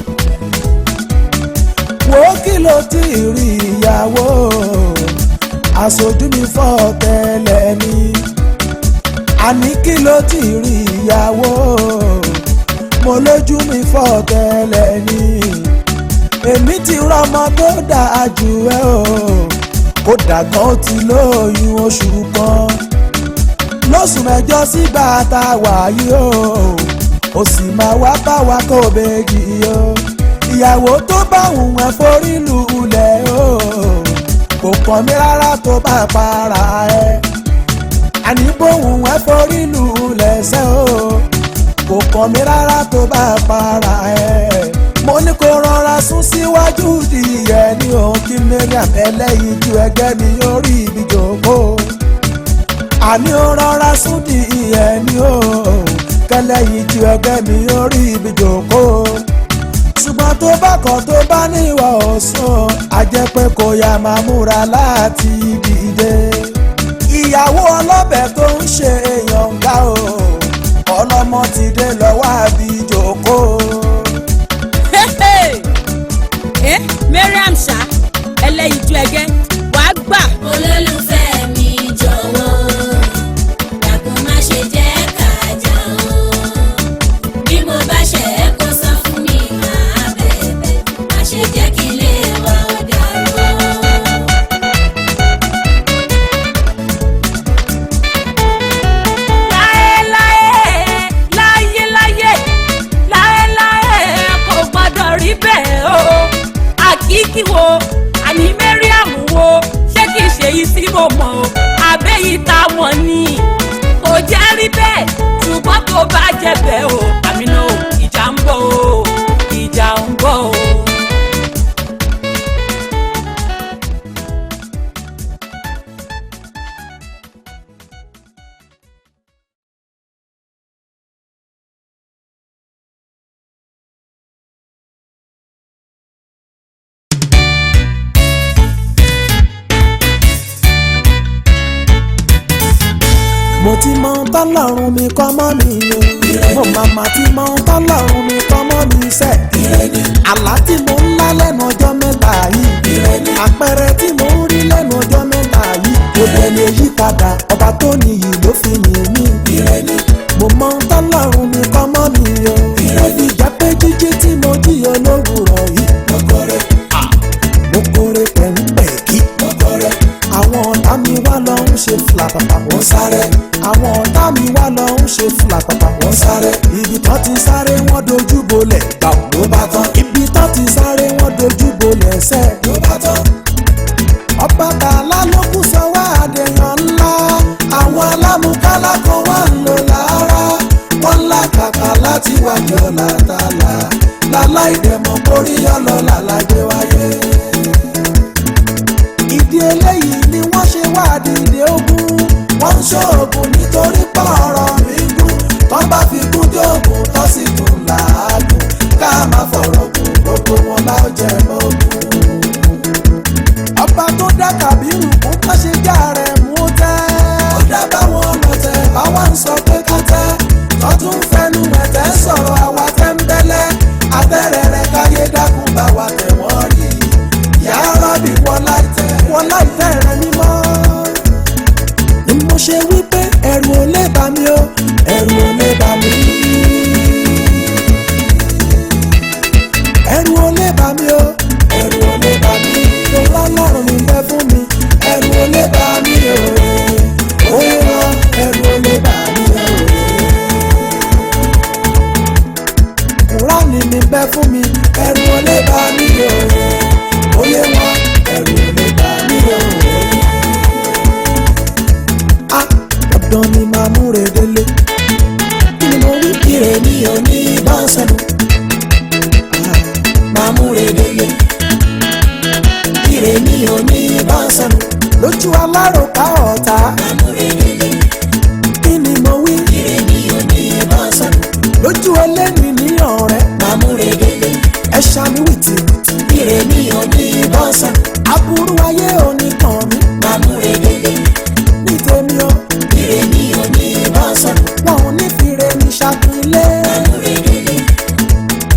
Wo kí ló ti rí ìyàwó, aṣojú mi fọ́ tẹ́lẹ̀ ni. Àní kí ló ti rí ìyàwó, mo lójú mi fọ́ tẹ́lẹ̀ ni. Èmi ti rọmọ tó dáa jù ẹ o, kódà gan ó ti lóyún oṣù kan lóṣù mẹ́jọ sígbà tá a wà yìí o, ó sì máa wá bá wa kó bèjì o. Ìyàwó tó bá wùn ẹ́ forí lulẹ̀ o, kò kàn mí rárá tó bá para ẹ. Àní bóun ẹ́ forí lulẹ̀ sẹ́ o, kò kàn mí rárá tó bá para ẹ. Mo ní kó rọra sún síwájú díẹ̀ ní o, kí Mariam ẹlẹ́yinjú ẹgbẹ́ mi orí ibi jòkó. Àní ó rọra sún díẹ̀ ní o, kẹlẹ́yinjú ẹgbẹ́ mi orí ibi jòkó. Ṣùgbọ́n tó bá kọ̀, tó bá ní ìwà ọ̀sán, a jẹ́ pé kò yá máa múra láti dìde. Ìyàwó ọlọ́bẹ̀ tó ń ṣe èèyàn ń ga o, ọlọ́mọ ti dé lọ́wọ́ àbí jòkó. Eh, Mariam ṣá ẹlẹ́yinjú ẹgẹ́ wàá gbà. Olólùfẹ́ mi jọ̀wọ́, dákun má ṣe jẹ́ ká jà o. Bí mo bá ṣẹ̀ ẹ́ kó sọ fún mi, màá bẹ̀bẹ̀, má ṣe jẹ́ kí ilé wa ó dàrú o. Láéláé, láyéláyé, láéláé kò gbọ́dọ̀ rí bẹ́ẹ̀ o. Àkíkí wo, àní Mariam wo, ṣé kìí ṣe èyí tí mo mọ̀ o? Àbẹ́yìí táwọn ni kò jẹ́ rí bẹ́ẹ̀, ṣùgbọ́n tó bá jẹ́ bẹ́ẹ̀ o, Àmínà o, ìjà ń bọ̀ o, ìjà ń bọ̀ o. Mo ti mọ tọ́lọ́run mi kọ́ mọ́ mi o. Mo màmá ti mọ tọ́lọ́run mi kọ́ mọ́ mi sẹ́. Àlá tí mo ń lá lẹ́nu ọjọ́ mẹ́ta yìí. Àpẹẹrẹ tí mo ń rí lẹ́nu ọjọ́ mẹ́ta yìí. Kò dẹ̀ lè yí padà, ọba tó níyì ló fi yìn mí. Mo mọ tọ́lọ́run mi kọ́ mọ́ mi o. Ó fi jẹ́ pé jíjí tí mo jí olówùrọ̀ yìí. Mo kórè pẹ̀ńpẹ̀ kí. Àwọn ọ̀tá mi wá lọ ń ṣe fìlàpàpà wọ́n sáré. Àwọn ọ̀tá mi wá lọ ń ṣe fìlàpàpà wọ́n sáré. Ibi tán ti sáré wọ́n dojú bolẹ̀ gbà ló bá tán. Ibi tán ti sáré wọ́n dojú bolẹ̀ sẹ́ ló bá tán. Ọba tààlà ló kù sọ wá àdéhùn ńlá. Àwọn alámúkálá kan wà ń lò lára. Wọ́n ń làkàkà láti wá ní ọ̀la tààlà. Láláì dẹ̀mọ̀ borí ọlọ́lá lágbé wáyé. Ìdí eléyìí ni wọ́n ṣe wá dìde ogun. Wọ́n ń ṣoògùn nítorí pọ̀ ọ̀rọ̀ mi gùn. Tọ́ bá fi kún jóògùn tọ́ sì tún làágùn. Ká má fọ̀rọ̀ gùn gbogbo wọn láòjẹ́ mọ́gùn. Ọba tó dá Kàbírù kún má ṣe já rẹ̀ mú tẹ́. Ó dá báwọn ọlọ́tẹ̀ báwa ń sọ pé ká tẹ́. Tọ́tún fẹnu ẹ̀tẹ́ sọ̀rọ̀ àwa tẹ́ńbẹ́lẹ́. Abẹ́rẹ́ rẹ̀ káyé dákun bá wa tẹ̀ wọ́n rí. Ya Rabbi wọ́n láìtẹ́ rẹ̀ mímọ́. Ni mo ṣe wí pé ẹ̀rù ò lè bà mí o, ẹ̀rù ò lè bà mí. Ẹ̀rù ò lè bà mí o, ẹ̀rù ò lè bà mí. Lọ́lá lọ́rùn mi bẹ́ fún mi, ẹ̀rù ò lè bà mí o. Ó rọ ẹ̀rù ò lè bà mí o. Kùránì mi bẹ́ fún mi, ẹ̀rù ò lè bà mí o. Oyè wọn, ẹ̀rù ò lè bà mí o. A dandan ni màá múre délé. Kí ni mo wí? Ire mi ò ní bá sọnù. Màá múre délé. Ire mi ò ní bá sọnù. Lójú aláròká ọ̀tá. Màá múre délé. Kí ni mo wí? Ire mi ò ní bá sọnù. Lójú ẹlẹ́ni ní ọ̀rẹ́. Màá múre délé. Ẹ ṣàmì wìtìwìtì. Ire mi ò ní bá sọnù. Aburú ayé ò ní kàn mí. Màá múre délé. Ní tèmi o. Ire mi ò ní bá sọnù. Wọn ò ní fi re mi ṣàpilẹ̀. Màá múre délé.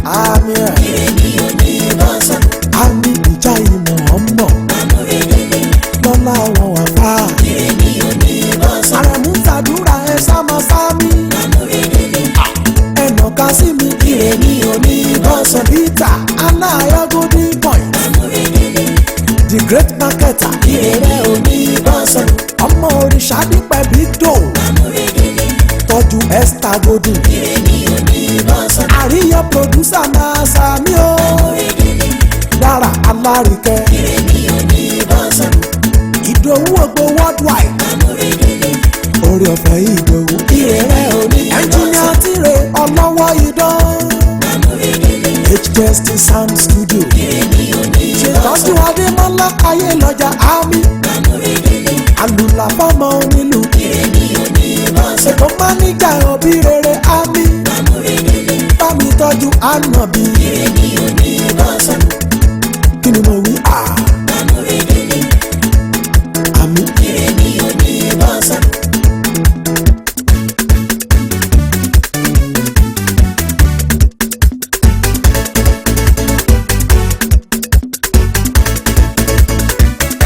Àmì ẹ̀. Ire mi ò ní bá sọnù. Àmì ìjà ìmọ̀ ọmọ. Màá múre délé. Lọ́lá àwọn àfà. Ire mi ò ní bá sọnù. Àrẹ̀mú tàdúrà ẹ sámọ sámi. Màá múre délé. Ẹnà ká sí mi. Ire mi ò ní bá sọnù. Peter Aláyọ̀ Golden Point. Màá múre délé. The great marketer. Ire rẹ̀ ò ní bá sọnù. Ọmọ òrìṣà dípẹ́ bí dò. Màá múre délé. Tọ́jú Esther Golden. Ire mi ò ní bá sọnù. Àríyọ̀ producer máa sàmí o. Màá múre délé. Dára Alárìkẹ́. Ire mi ò ní bá sọnù. Ìdòwú ògbó worldwide. Màá múre délé. Orí ọ̀fẹ́ Ìdòwú. Ire rẹ̀ ò ní bá sọnù. Ẹnjìnìà Tire ọlọ́wọ́ idán. Màá múre délé. HST Sound Studio. Ire mi ò ní bá sọnù. Ṣètọ́jú Adémọ́lá Ayélọ́jà Ámì. Màá múre délé. Àlùlà fọ́mọ onílù. Ire mi ò ní bá sọnù. Ṣètò máníjà òbí rere Ámì. Màá múre délé. Bá mi tọ́jú Ànàbí. Ire mi ò ní bá sọnù. Kí ni mo wí? À. Màá múre délé. Àmì. Ire mi ò ní bá sọnù.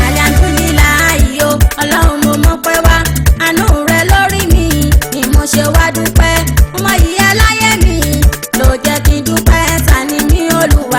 Alhamdulilayi o, Ọlọ́run mo mọpẹ́ wá, àánú rẹ lórí mi ni mo ṣe wá dúpẹ́. Mo mọ ìyá láyé mi ló jẹ́ kí n dúpẹ́, ta ni mí Olúwa.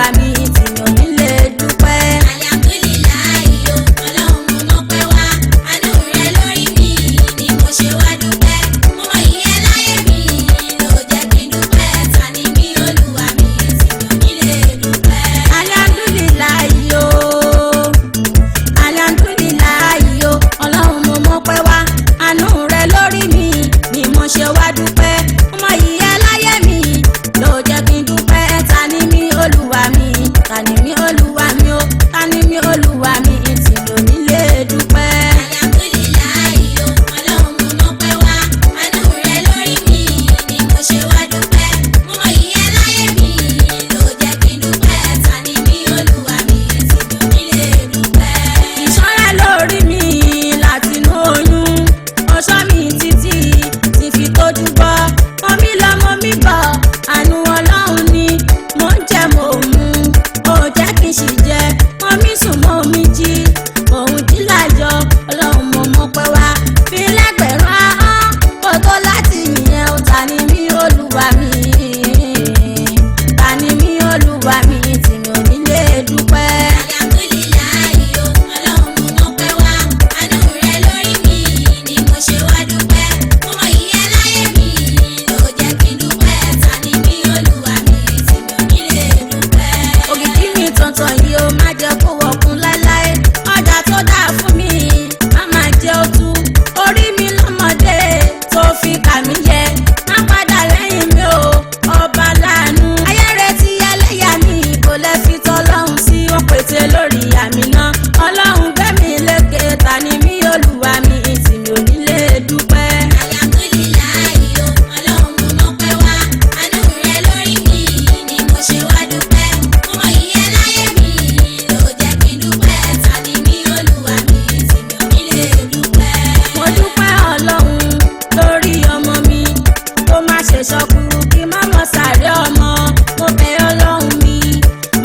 Sọkú kí má mọ̀ sàárẹ̀ ọmọ, mo bẹ̀ Ọlọ́run mi.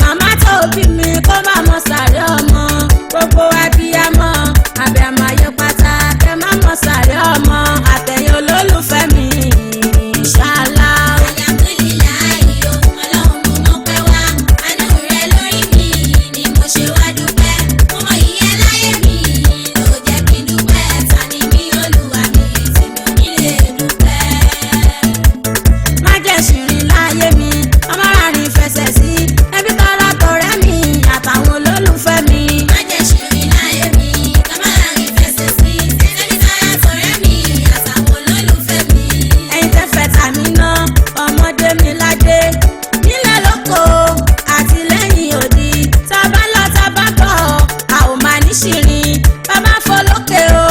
Màmá tó bí mi kó má mọ̀ sàárẹ̀ ọmọ, gbogbo abiyamọ abiyamọ ayé pátá kẹ́ má mọ̀ sàárẹ̀ ọmọ, àtẹ̀yìn olólùfẹ́ mi ṣáàlà. Alhamdulilayi o, Ọlọ́run mo mọpẹ́ wá, àánú rẹ lórí mi ni mo ṣe wá dúpẹ́. Mo mọ iye láyé mi ló jẹ́ kí n dúpẹ́, ta ni mí Olúwa mi tí mi ò ní lè dúpẹ́. Má jẹ́ ṣìrìn láyé mi, ọmọ rárìn fẹsẹ̀ sí ẹbí tọ́lá tọ̀rẹ́ mi àtàwọn olólùfẹ́ mi. Má jẹ́ ṣìrìn láyé mi, ọmọ rárìn fẹsẹ̀ sí ẹbí tọ́lá tọ̀rẹ́ mi àtàwọn olólùfẹ́ mi. Ẹ̀yin tẹ́ fẹ́ tà mí ná ọmọdé mi ládé nílẹ̀ lóko àti lẹ́yìn odi, tá a bá lọ tá a bá bọ̀ a ò máa ní ṣìrìn, bàbá fò lókè o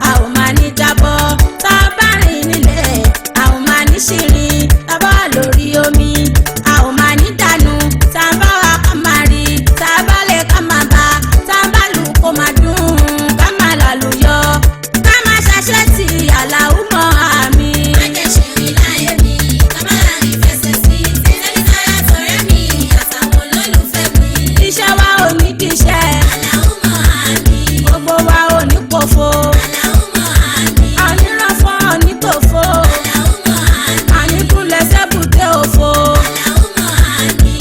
a ò máa ní jábọ́, tá a bá rìn nílẹ̀ a ò máa ní ṣìrìn, tá a bá wà lórí omi a ò máa ní dànù, tá a bá wà ká máa rí, tá a bá lè ká máa bá, tá a bá lù kó máa dùn ká máa làlùyọ, ká máa ṣàṣẹ́ ti àlàúmọ̀ àmì. Má jẹ́ ṣìrìn láyé mi, ọmọ rárìn fẹsẹ̀ sí ẹbí tọ́lá tọ̀rẹ́ mi àtàwọn olólùfẹ́ mi. Iṣẹ́ wa ò ní díṣẹ́. Àlàúmọ̀ àmì. Gbogbo wa ò ní pòfo. Àlàúmọ̀ àmì. Ànírànfọ́ ní tòfo. Àlàúmọ̀ àmì. Àníkúnlẹ̀ sẹ́bùté òfo. Àlàúmọ̀ àmì.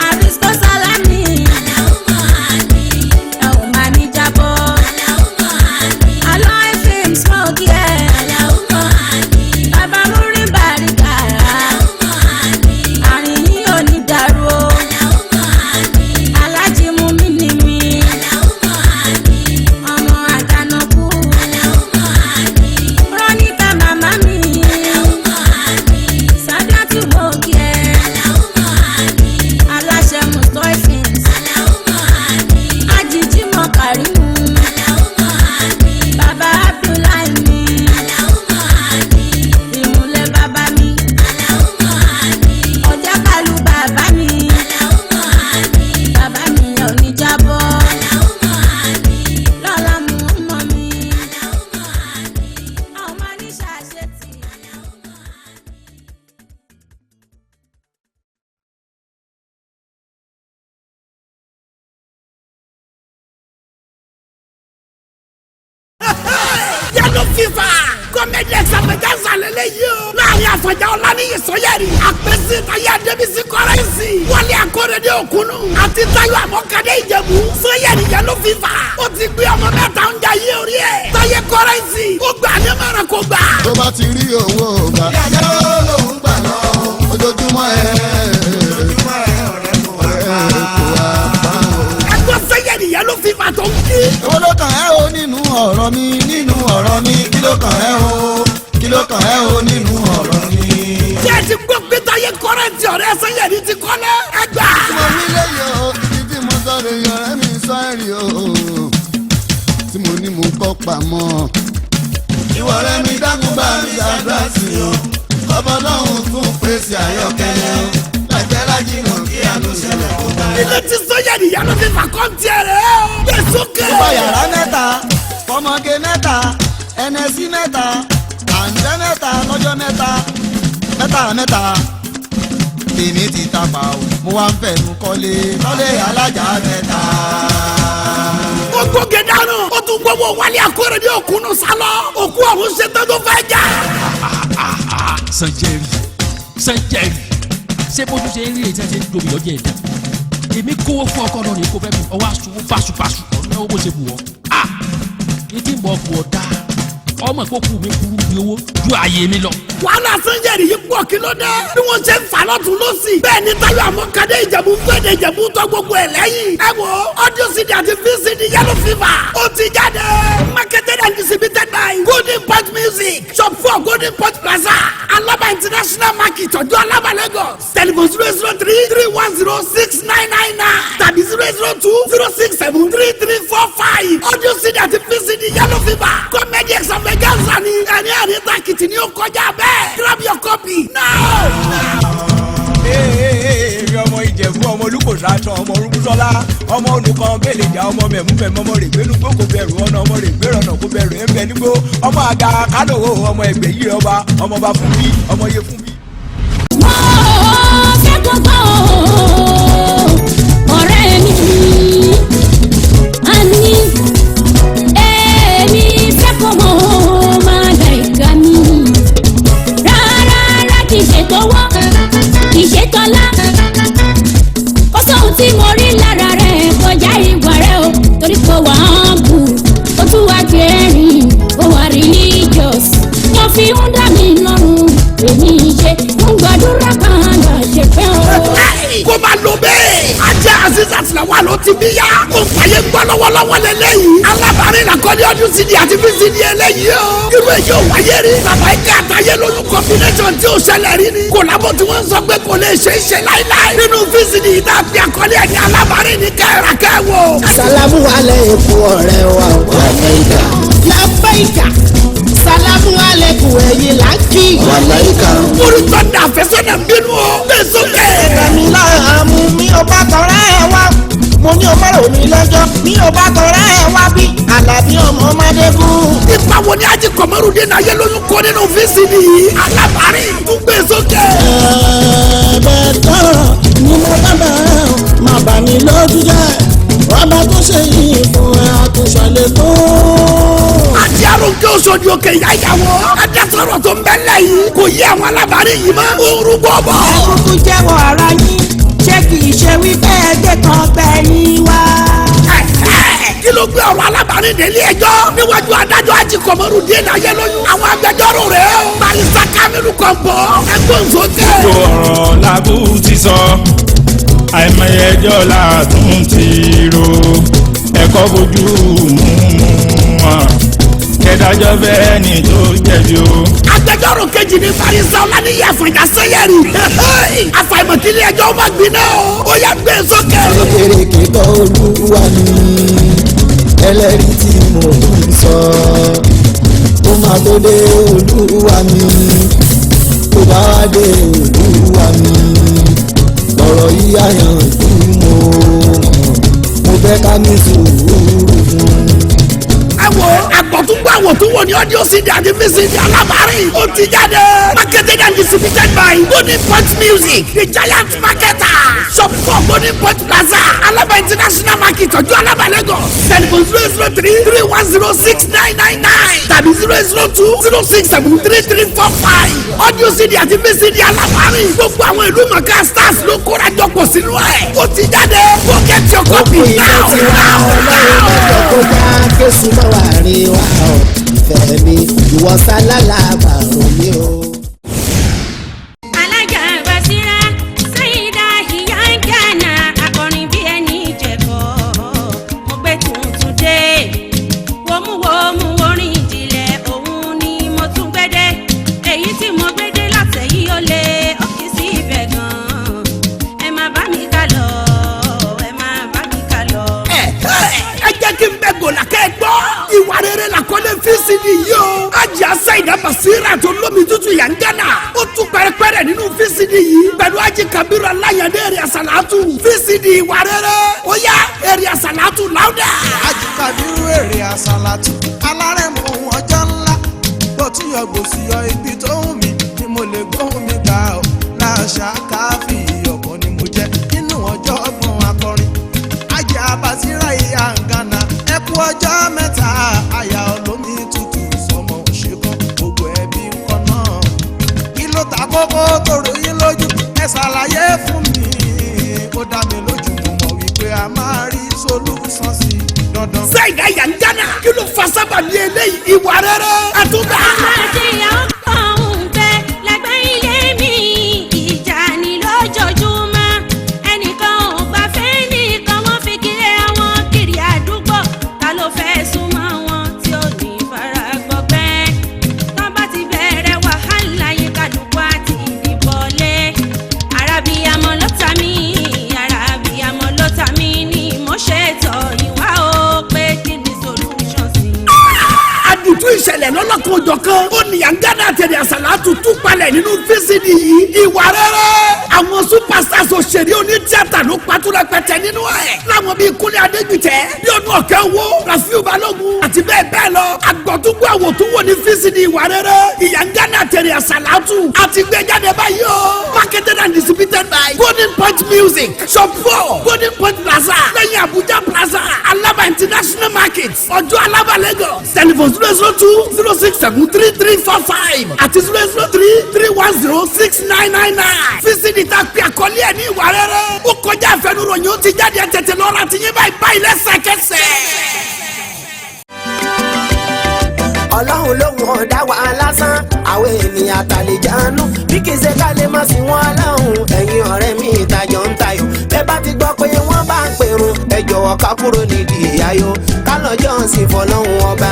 Àbísíkó sálámì. Àlàúmọ̀ àmì. Ẹ ò máa ní jábọ́. Àlàúmọ̀ àmì. Alọ́ FM smoke ẹ̀. Àlàúmọ̀ àmì. Bàbá múrí bàríkà. Àlàúmọ̀ àmì. Àrìn yín ò ní dàrú o. Àlàúmọ̀ àmì. Alájí mú mi ní mi. Àlàúmọ̀ àmì. Ọmọ àjànàkú. Àlàúmọ̀ àmì. Rọ́níkà màmá mi. Àlàúmọ̀ àmì. Sádàtú mọ̀ọ́kì ẹ̀. Àlàúmọ̀ àmì. Aláṣẹ Mustofins. Àlàúmọ̀ àmì. Ajíjí mọ Kàrímù. Àlàúmọ̀ àmì. Bàbá Abdullahi mi. Àlàúmọ̀ àmì. Ìmùlẹ̀ bàbá mi. Àlàúmọ̀ àmì. Ọjà kalu bàbá mi. Àlàúmọ̀ àmì. Bàbá mi ò ní jábọ́. Àlàúmọ̀ àmì. Lọ́la mú ọmọ mi. Àlàúmọ̀ àmì. Ọmọ ní ṣàṣetì. Àlàúmọ̀ àmì. Yellow fever comedy extravaganza lélẹ́yìí o. Láàrin Àfọ̀njá Ọláníyì Sọ́yẹ̀rì, Àpèsè Táyé Adébísí Kọ́rẹ́nsì, Wálé Akóredé Òkúnú, àti Táyọ̀ Àmọ́kadé Ìjẹ̀bú. Sọ́yẹ̀rì Yellow fever. Ó ti gbé ọmọ mẹ́ta ń jayé orí ẹ̀. Táyé Kọ́rẹ́nsì, ó gbà ní mọ̀ràn kò gbà. Tó bá ti rí owó gbà. Yàrá lòún gbà lọ ojoojúmọ́ ẹ̀. Ojoojúmọ́ ẹ̀ ọ̀rẹ́ kò wá pa o. Ẹgbọ́n Sọ́yẹ̀rì Yellow fever tó ń kí. Èwo ló kàn ẹ́ o nínú ọ̀rọ̀ mi, nínú ọ̀rọ̀ mi, kí ló kàn ẹ́ o, kí ló kàn ẹ́ o nínú ọ̀rọ̀ mi? Ṣé ẹ ti gbọ́ pé Táyé Kọ́rẹ́nsì ọ̀rẹ́ Sọ́yẹ̀rì ti kọ́lé? Ẹ gbà. Tí mo wí léyìí o, ibi tí mo sọ̀rọ̀ èèyàn rẹ̀ mi sọ ẹ̀rì o, tí mo ní mo kọ́ pamọ́. Ìwọ rẹ̀ mi dákun bá mi ṣàdúrà sí o, kọ́bọ̀ lọ́hùn tún pèsè àyọkẹ́lẹ́ o, láìpẹ́ lájìnà kí àánú ṣẹlẹ̀ kó bá yá. Ilé tí Sọ́yẹ̀rì Yellow fever kọ́ ń tiẹ̀ rẹ̀ o. Gbé sókè. Ó bá yàrá mẹ́ta, fọmọge mẹ́ta, ẹnẹsí mẹ́ta, àǹjẹ́ mẹ́ta lọ́jọ́ mẹ́ta, mẹ́ta mẹ́ta. Èmi ti tapà o, mo wá ń fẹ̀nu kọ́lé, kọ́lé alájà mẹ́ta. Ó gbóge dànù. Ó tún gbowó Wálé Akóredé Òkúnú sálọ. Òkú ọ̀hún ṣetán tó fẹ́ jà. Sanjẹri Sanjẹri, ṣé bójú ṣe ń rí èyí tí wọ́n ṣe ń domi lọ́jọ́ ẹ̀dá? Èmi kówó fún ọkọ náà ní kó fẹ́ mi, ọwọ́ aṣòwò báṣubàṣu ọ̀nà owó ṣe bù ọ́. A ní tí mo bù ọ́ dá ọmọ ìkókù mi burú bí owó ju ààyè mi lọ. Wàhálà Sanjẹri yìí pọ̀ kí ló dé? Bí wọ́n ṣe ń fà lọ́tún lọ́sì. Bẹ́ẹ̀ ni Táyọ̀ Àmọ́kadé Ìjẹ̀bú ń gbèdè Ìjẹ̀bú tọ́ gbogbo ẹ̀ lẹ́yìn. Ẹ wo audio CD àti VCD Yellow fever. Ó ti jáde. Marketed and distributed by Golden Pot Music. Shop 4 Golden Pot Plaza. Alaba International Market Ọjọ́ Alaba Lagos. Telephone 003-310-6999 tàbí 002-067-3345. Audio CD àti VCD Yellow fever. Comedy extravaganza ni ẹni àní takìtì ni ó kọjá bẹ́ẹ̀. Grab your copy now. Èmi ọmọ Ìjẹ̀bú, ọmọ olùkòsó aṣọ, ọmọ orúkúsọlá, ọmọ olùkọ́ bẹ́lẹ̀jà, ọmọ mẹ̀múmẹ̀mú, ọmọ règbénugbó kò bẹ̀rù ọ̀nà, ọmọ règbérọ̀nà kò bẹ̀rù ẹ̀ńbẹ̀ nígbó, ọmọ àga kánòwò, ọmọ ẹgbẹ́ yìí ọba, ọmọ ọba fún mi, ọmọ iye fún mi. Mo fẹ́ kó gbọ́ ọ̀rẹ́ mi. Àní èmi fẹ́ kó mọ̀ màláíkà mi. Rárá kì í ṣe tọwọ́, kì í ṣe tọ́lá. Kò sóhun tí mo rí lára rẹ̀ kọjá ìwà rẹ̀ o. Torí kò wá hàn bù, ó tún wá kẹrin, ó wà religious. Wọ́n fi ń dá mi lọ́rùn, èmi ṣe ń gbàdúrà kan lọ ṣe fẹ́ o. Kó máa lò bẹ́ẹ̀. Ajá Azeezat Lawal ló ti bí yá. Ó ń fàyè gbọ́ lọ́wọ́lọ́wọ́ lélẹ́yìí. Alábàárìn làkọ́lé ọdún CD àti VCD eléyìí o. Irú èyí ò wáyé rí. Bàbá Ike àtàyè lóyún combination tí ò ṣẹlẹ̀ rí ni. Kòlábọ̀ tí wọ́n sọ pé kò lè ṣe é ṣe láíláí. Nínú VCD yìí tá a fi àkọlé ẹ̀ ní alábàárìn ní kẹ́ẹ̀rà kẹ́ẹ̀wò. Salamu aleikum ọ̀rẹ́ wa o. Labbaika. Salamu aleikum ẹ̀yin là ń kí. Wàláìka. Múrí tọ́ndà àfẹ́sọ́nà ń bínú o. Bẹ́ẹ̀ sókè. Ẹ̀mí láàmú mi ò bá tọrẹ ẹ wá. Mo ní o má rò mí lọ́jọ́ mi ò bá tọrẹ ẹ wá bí Àlàbí ọmọ Mádégún. Ipa wo ni Ají Kọ̀mọ́rùdín náà yẹ lóyún kó nínú VCD yìí? Alábàárìn tún gbé sókè. Ẹ̀bẹ̀ tán ni mo bá bẹ̀rẹ̀ o, má bà mí lójú jẹ́. Ọba tó ṣe yìí fún ẹ àtúnṣe tó. Àti Arónkẹ́ Oṣòdì Òkè ìyá ìyàwó. Adásọ̀rọ̀ tó ń bẹ́ lẹ̀ yìí kò yé àwọn alábàárìn yìí mọ́. Ó ń rúgbọ́ bọ̀. Ẹ kúkú jẹ́wọ́ ara yín, ṣé kì í ṣe wípé ẹgbẹ́ kan gbẹ̀yìn wá. Kí ló gbé ọ̀rọ̀ alábàárìn délé ẹjọ́? Níwájú adájọ́ Ají Kọ̀mọ́rùdín náà yẹ lóyún. Àwọn agbẹjọ́rò rẹ̀ o. Barista Kamilu Kọ̀ǹbọ̀. Ẹgbọ́n sókè. Gbogbo ọ̀rọ̀ làbú ti sọ, àìmọye ẹjọ́ làtún ti rò, ẹ̀kọ́ fojú mú mú wọn kẹdájọ́ fẹ́ ni tó jẹ̀bi o. Agbẹjọ́rò kejì ni Barista Ọláníyì Àfọ̀njá Sẹ́yẹ̀rì. Àfàìmọ̀ kí ilé ẹjọ́ má gbiná o. Ó yá gbé sókè. Kéréké tọ́ olúwa mi, ẹlẹ́rìí tí mò ń sọ, ó máa tó dé olúwa mi, tó bá wá dé olúwa mi, lọ́rọ̀ yìí àyànjú mo mọ̀, mo fẹ́ ká ní sùúrù fún un. Ẹ wo àgbọ̀túngbọ̀ àwòtúnwò ní audio CD àti VCD alábàárìn. Ó ti jáde. Marketed and distributed by Golden Point Music, the giant marketer. Shop 4 Golden Point Plaza, Alaba International Market, Ọjọ́ Alaba Lagos. Telephone 00331069999 tàbí 002067334. Audio CD àti VCD alábàárìn. Gbogbo àwọn ìlú mọ̀ká stars ló kóra jọpọ̀ sínú ẹ̀. Ó ti jáde. Go get your copy now now now. Kó bá Jésù máa wà rí wa o, ìfẹ́ mi ìwọ sálálà bàrò mi o. Alájà Basira Sayida ìyá ń jànà akọrin bí ẹni jẹ̀kọ́. Mo gbé tuntun dé, wòmúwòmú orin ìjìnlẹ̀ òun ni mo tún gbé dé. Èyí tí mo gbé dé lọ́tẹ̀ yìí ó lé ó kì í sí ibẹ̀ gan-an. Ẹ má bá mi ká lọ, ẹ má bá mi ká lọ. Ẹ jẹ́ kí n bẹ gòlà kẹ́ ẹ gbọ́. Ìwà rere làkọ́lé VCD yìí o. Ajá Sayida Basira tó lómi tútù yàn Gánà. Ó tún pẹ́rẹ́pẹ́rẹ́ nínú VCD yìí. Pẹ̀lú Ají Kabiru Aláyàndé èrè àsàlátù. VCD ìwà rere. Ó yá èrè àsàlátù láwùdà. Ají Kabiru èrè àsàlátù, alárẹ̀mú ọjọ́ ńlá. Bó ti yọ gbòsì yọ ibi tó wù mí ni mo lè gbóhùn mi gbà ó. Láṣà káfí ọ̀pọ̀ ni mo jẹ́ nínú ọjọ́ ọgbọ̀n akọrin. Ajá Basira ìyá Gánà, ẹ kú ọjọ́ mẹ́ta, àyà olómi tútù sọmọ òṣèkán, gbogbo ẹbí ń kọ́ náà. Kí ló ta kókó tó ròyìn lójú? Ẹ ṣàlàyé fún mi. Ó dá mi lójú, mo mọ̀ wípé a máa rí solúsàn sí dandan. Sayida yàn Gánà. Kí ló fa sábàbí eléyìí? Ìwà rere. Àtúndà. Àti ọkọ̀ ń bẹ lágbẹ́ ilé mi, ìjà ni lójoojúmọ́. Ẹnìkan ò gbà fẹ́ nìkan, wọ́n fi kiri àwọn kiri àdúgbò. Ta ló fẹ́ súnmọ́ wọn tí ó ní fara gbọgbẹ́? Tán bá ti bẹ̀rẹ̀ wàhálà yìí, kálukú àti ìdìbọ̀lé. Arábíyamọ ló ta mí, arábíyamọ ló ta mí ni mo ṣètò ìwà ó pé kí ni solution sí i. Àdìtú ìṣẹ̀lẹ̀ lọ́lọ́kan òjọ̀kan. Ó ní Yangana àtẹ̀lé àsàlátù tú palẹ̀ nínú VCD yìí. Ìwà rere. Àwọn superstars òṣèré oní tíátà ló patú rẹpẹtẹ nínú ẹ̀. Láwọn bíi Kúnlé Adégbìtẹ́, Bíọ́dún Ọ̀kẹ́ Owó, Rafiu Balógun àti bẹ́ẹ̀ bẹ́ẹ̀ lọ. Àgbọ̀túngbò àwòtúnwò ní VCD ìwà rere. Ìyangana àtẹ̀lé bẹ̀rẹ̀ àsàlátù. Àti gbé jáde báyìí o. Marketed and distributed by Golden Point Music, Shop 4, Golden Point Plaza, lẹ́yìn Abuja Plaza, Alaba International Market, Ọjọ́ Alaba, Lagos. Telephone 002 067 3345 àti 003 310 6999. VCD ta pé àkọlé ẹ̀ ní ìwà rere. Ó kọjá àfẹnuròyìn, ó ti jáde, ẹ̀ tètè lọ́ra ti yín báyìí báyìí lẹ́sẹ̀kẹsẹ̀. Ọlọ́run ló wọ́n dá wa lásán, àwọn ènìyàn àtàlẹ́jánu, bí kì í ṣe ká lè má sí wọn lọ́hùn. Ẹ̀yin ọ̀rẹ́ mi ìtajọ̀ ń tayò, bẹ́ẹ̀ bá ti gbọ́ pé wọ́n bá ń pèrún, ẹ jọ̀wọ́ ká kúrò nídìí ayò, ká lọ́jọ́ ń sìn fọlọ́hún ọba.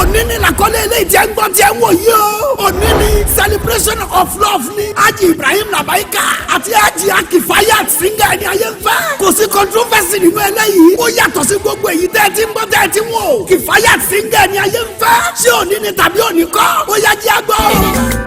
Òní ni làkọ́lé eléyìí tí ẹ ń gbọ́ tí ẹ ń wò yìí o. Òní ni celebration of love ni Haji Ibrahim Labaika àti Haji Akifayat Singer ẹni ayé ń fẹ́. Kò sí controversy nínú eléyìí. Ó yàtọ̀ sí gbogbo èyí tẹ́ ẹ ti ń gbọ́ tẹ́ ẹ ti ń wò. Kifayat Singer ẹni ayé ń fẹ́. Ṣé òní ni tàbí òní kọ́? Ó yá, jí agbọ́.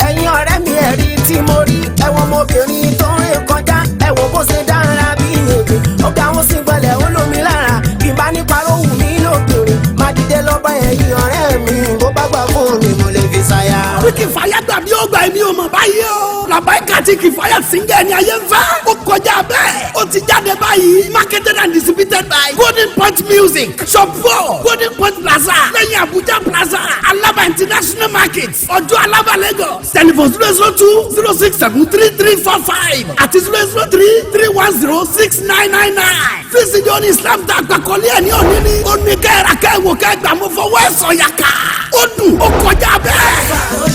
Ẹ̀yin ọ̀rẹ́ mi, ẹ̀rí tí mo rí, ẹ̀wọ̀n ọmọbìnrin tó ń rìn kọjá, ẹ̀wọ̀n bó ṣe dára bí yèmí. Ó ga, ó sì gbọ́lẹ̀, ó lómi lára. Bí bá ní parọ́ wù mí lóbìnrin má dìde lọ́bọ̀. Ẹ̀yin ọ̀rẹ́ mi, bó bá gbà fún mi, mo lè fi ṣaya. Bí Kìfáyà gbà bí ó gbà, èmi ò mọ̀ báyìí o. Làbáyíká àti Kìfáyà Singer ẹni ayé ń fẹ́. Ó kọjá bẹ́ẹ̀. Ó ti jáde báyìí. Marketed and distributed by Golden Point Music, Shop 4, Golden Point Plaza, lẹ́yìn Abuja Plaza, Alaba International Market, Ọjọ́ Alaba, Lagos. Telephone 002 067 3345 àti 003 310 6999. VCD ní Islam tá a gbàkọ́lé ẹ̀ ní òní ni. Ó ní kẹ́ẹ̀rà kẹ́ẹ̀wò kẹ́ẹ̀gbà mú fọwọ́ ẹ̀ sọ̀yà ká. Ó dùn, ó kọjá bẹ́ẹ̀.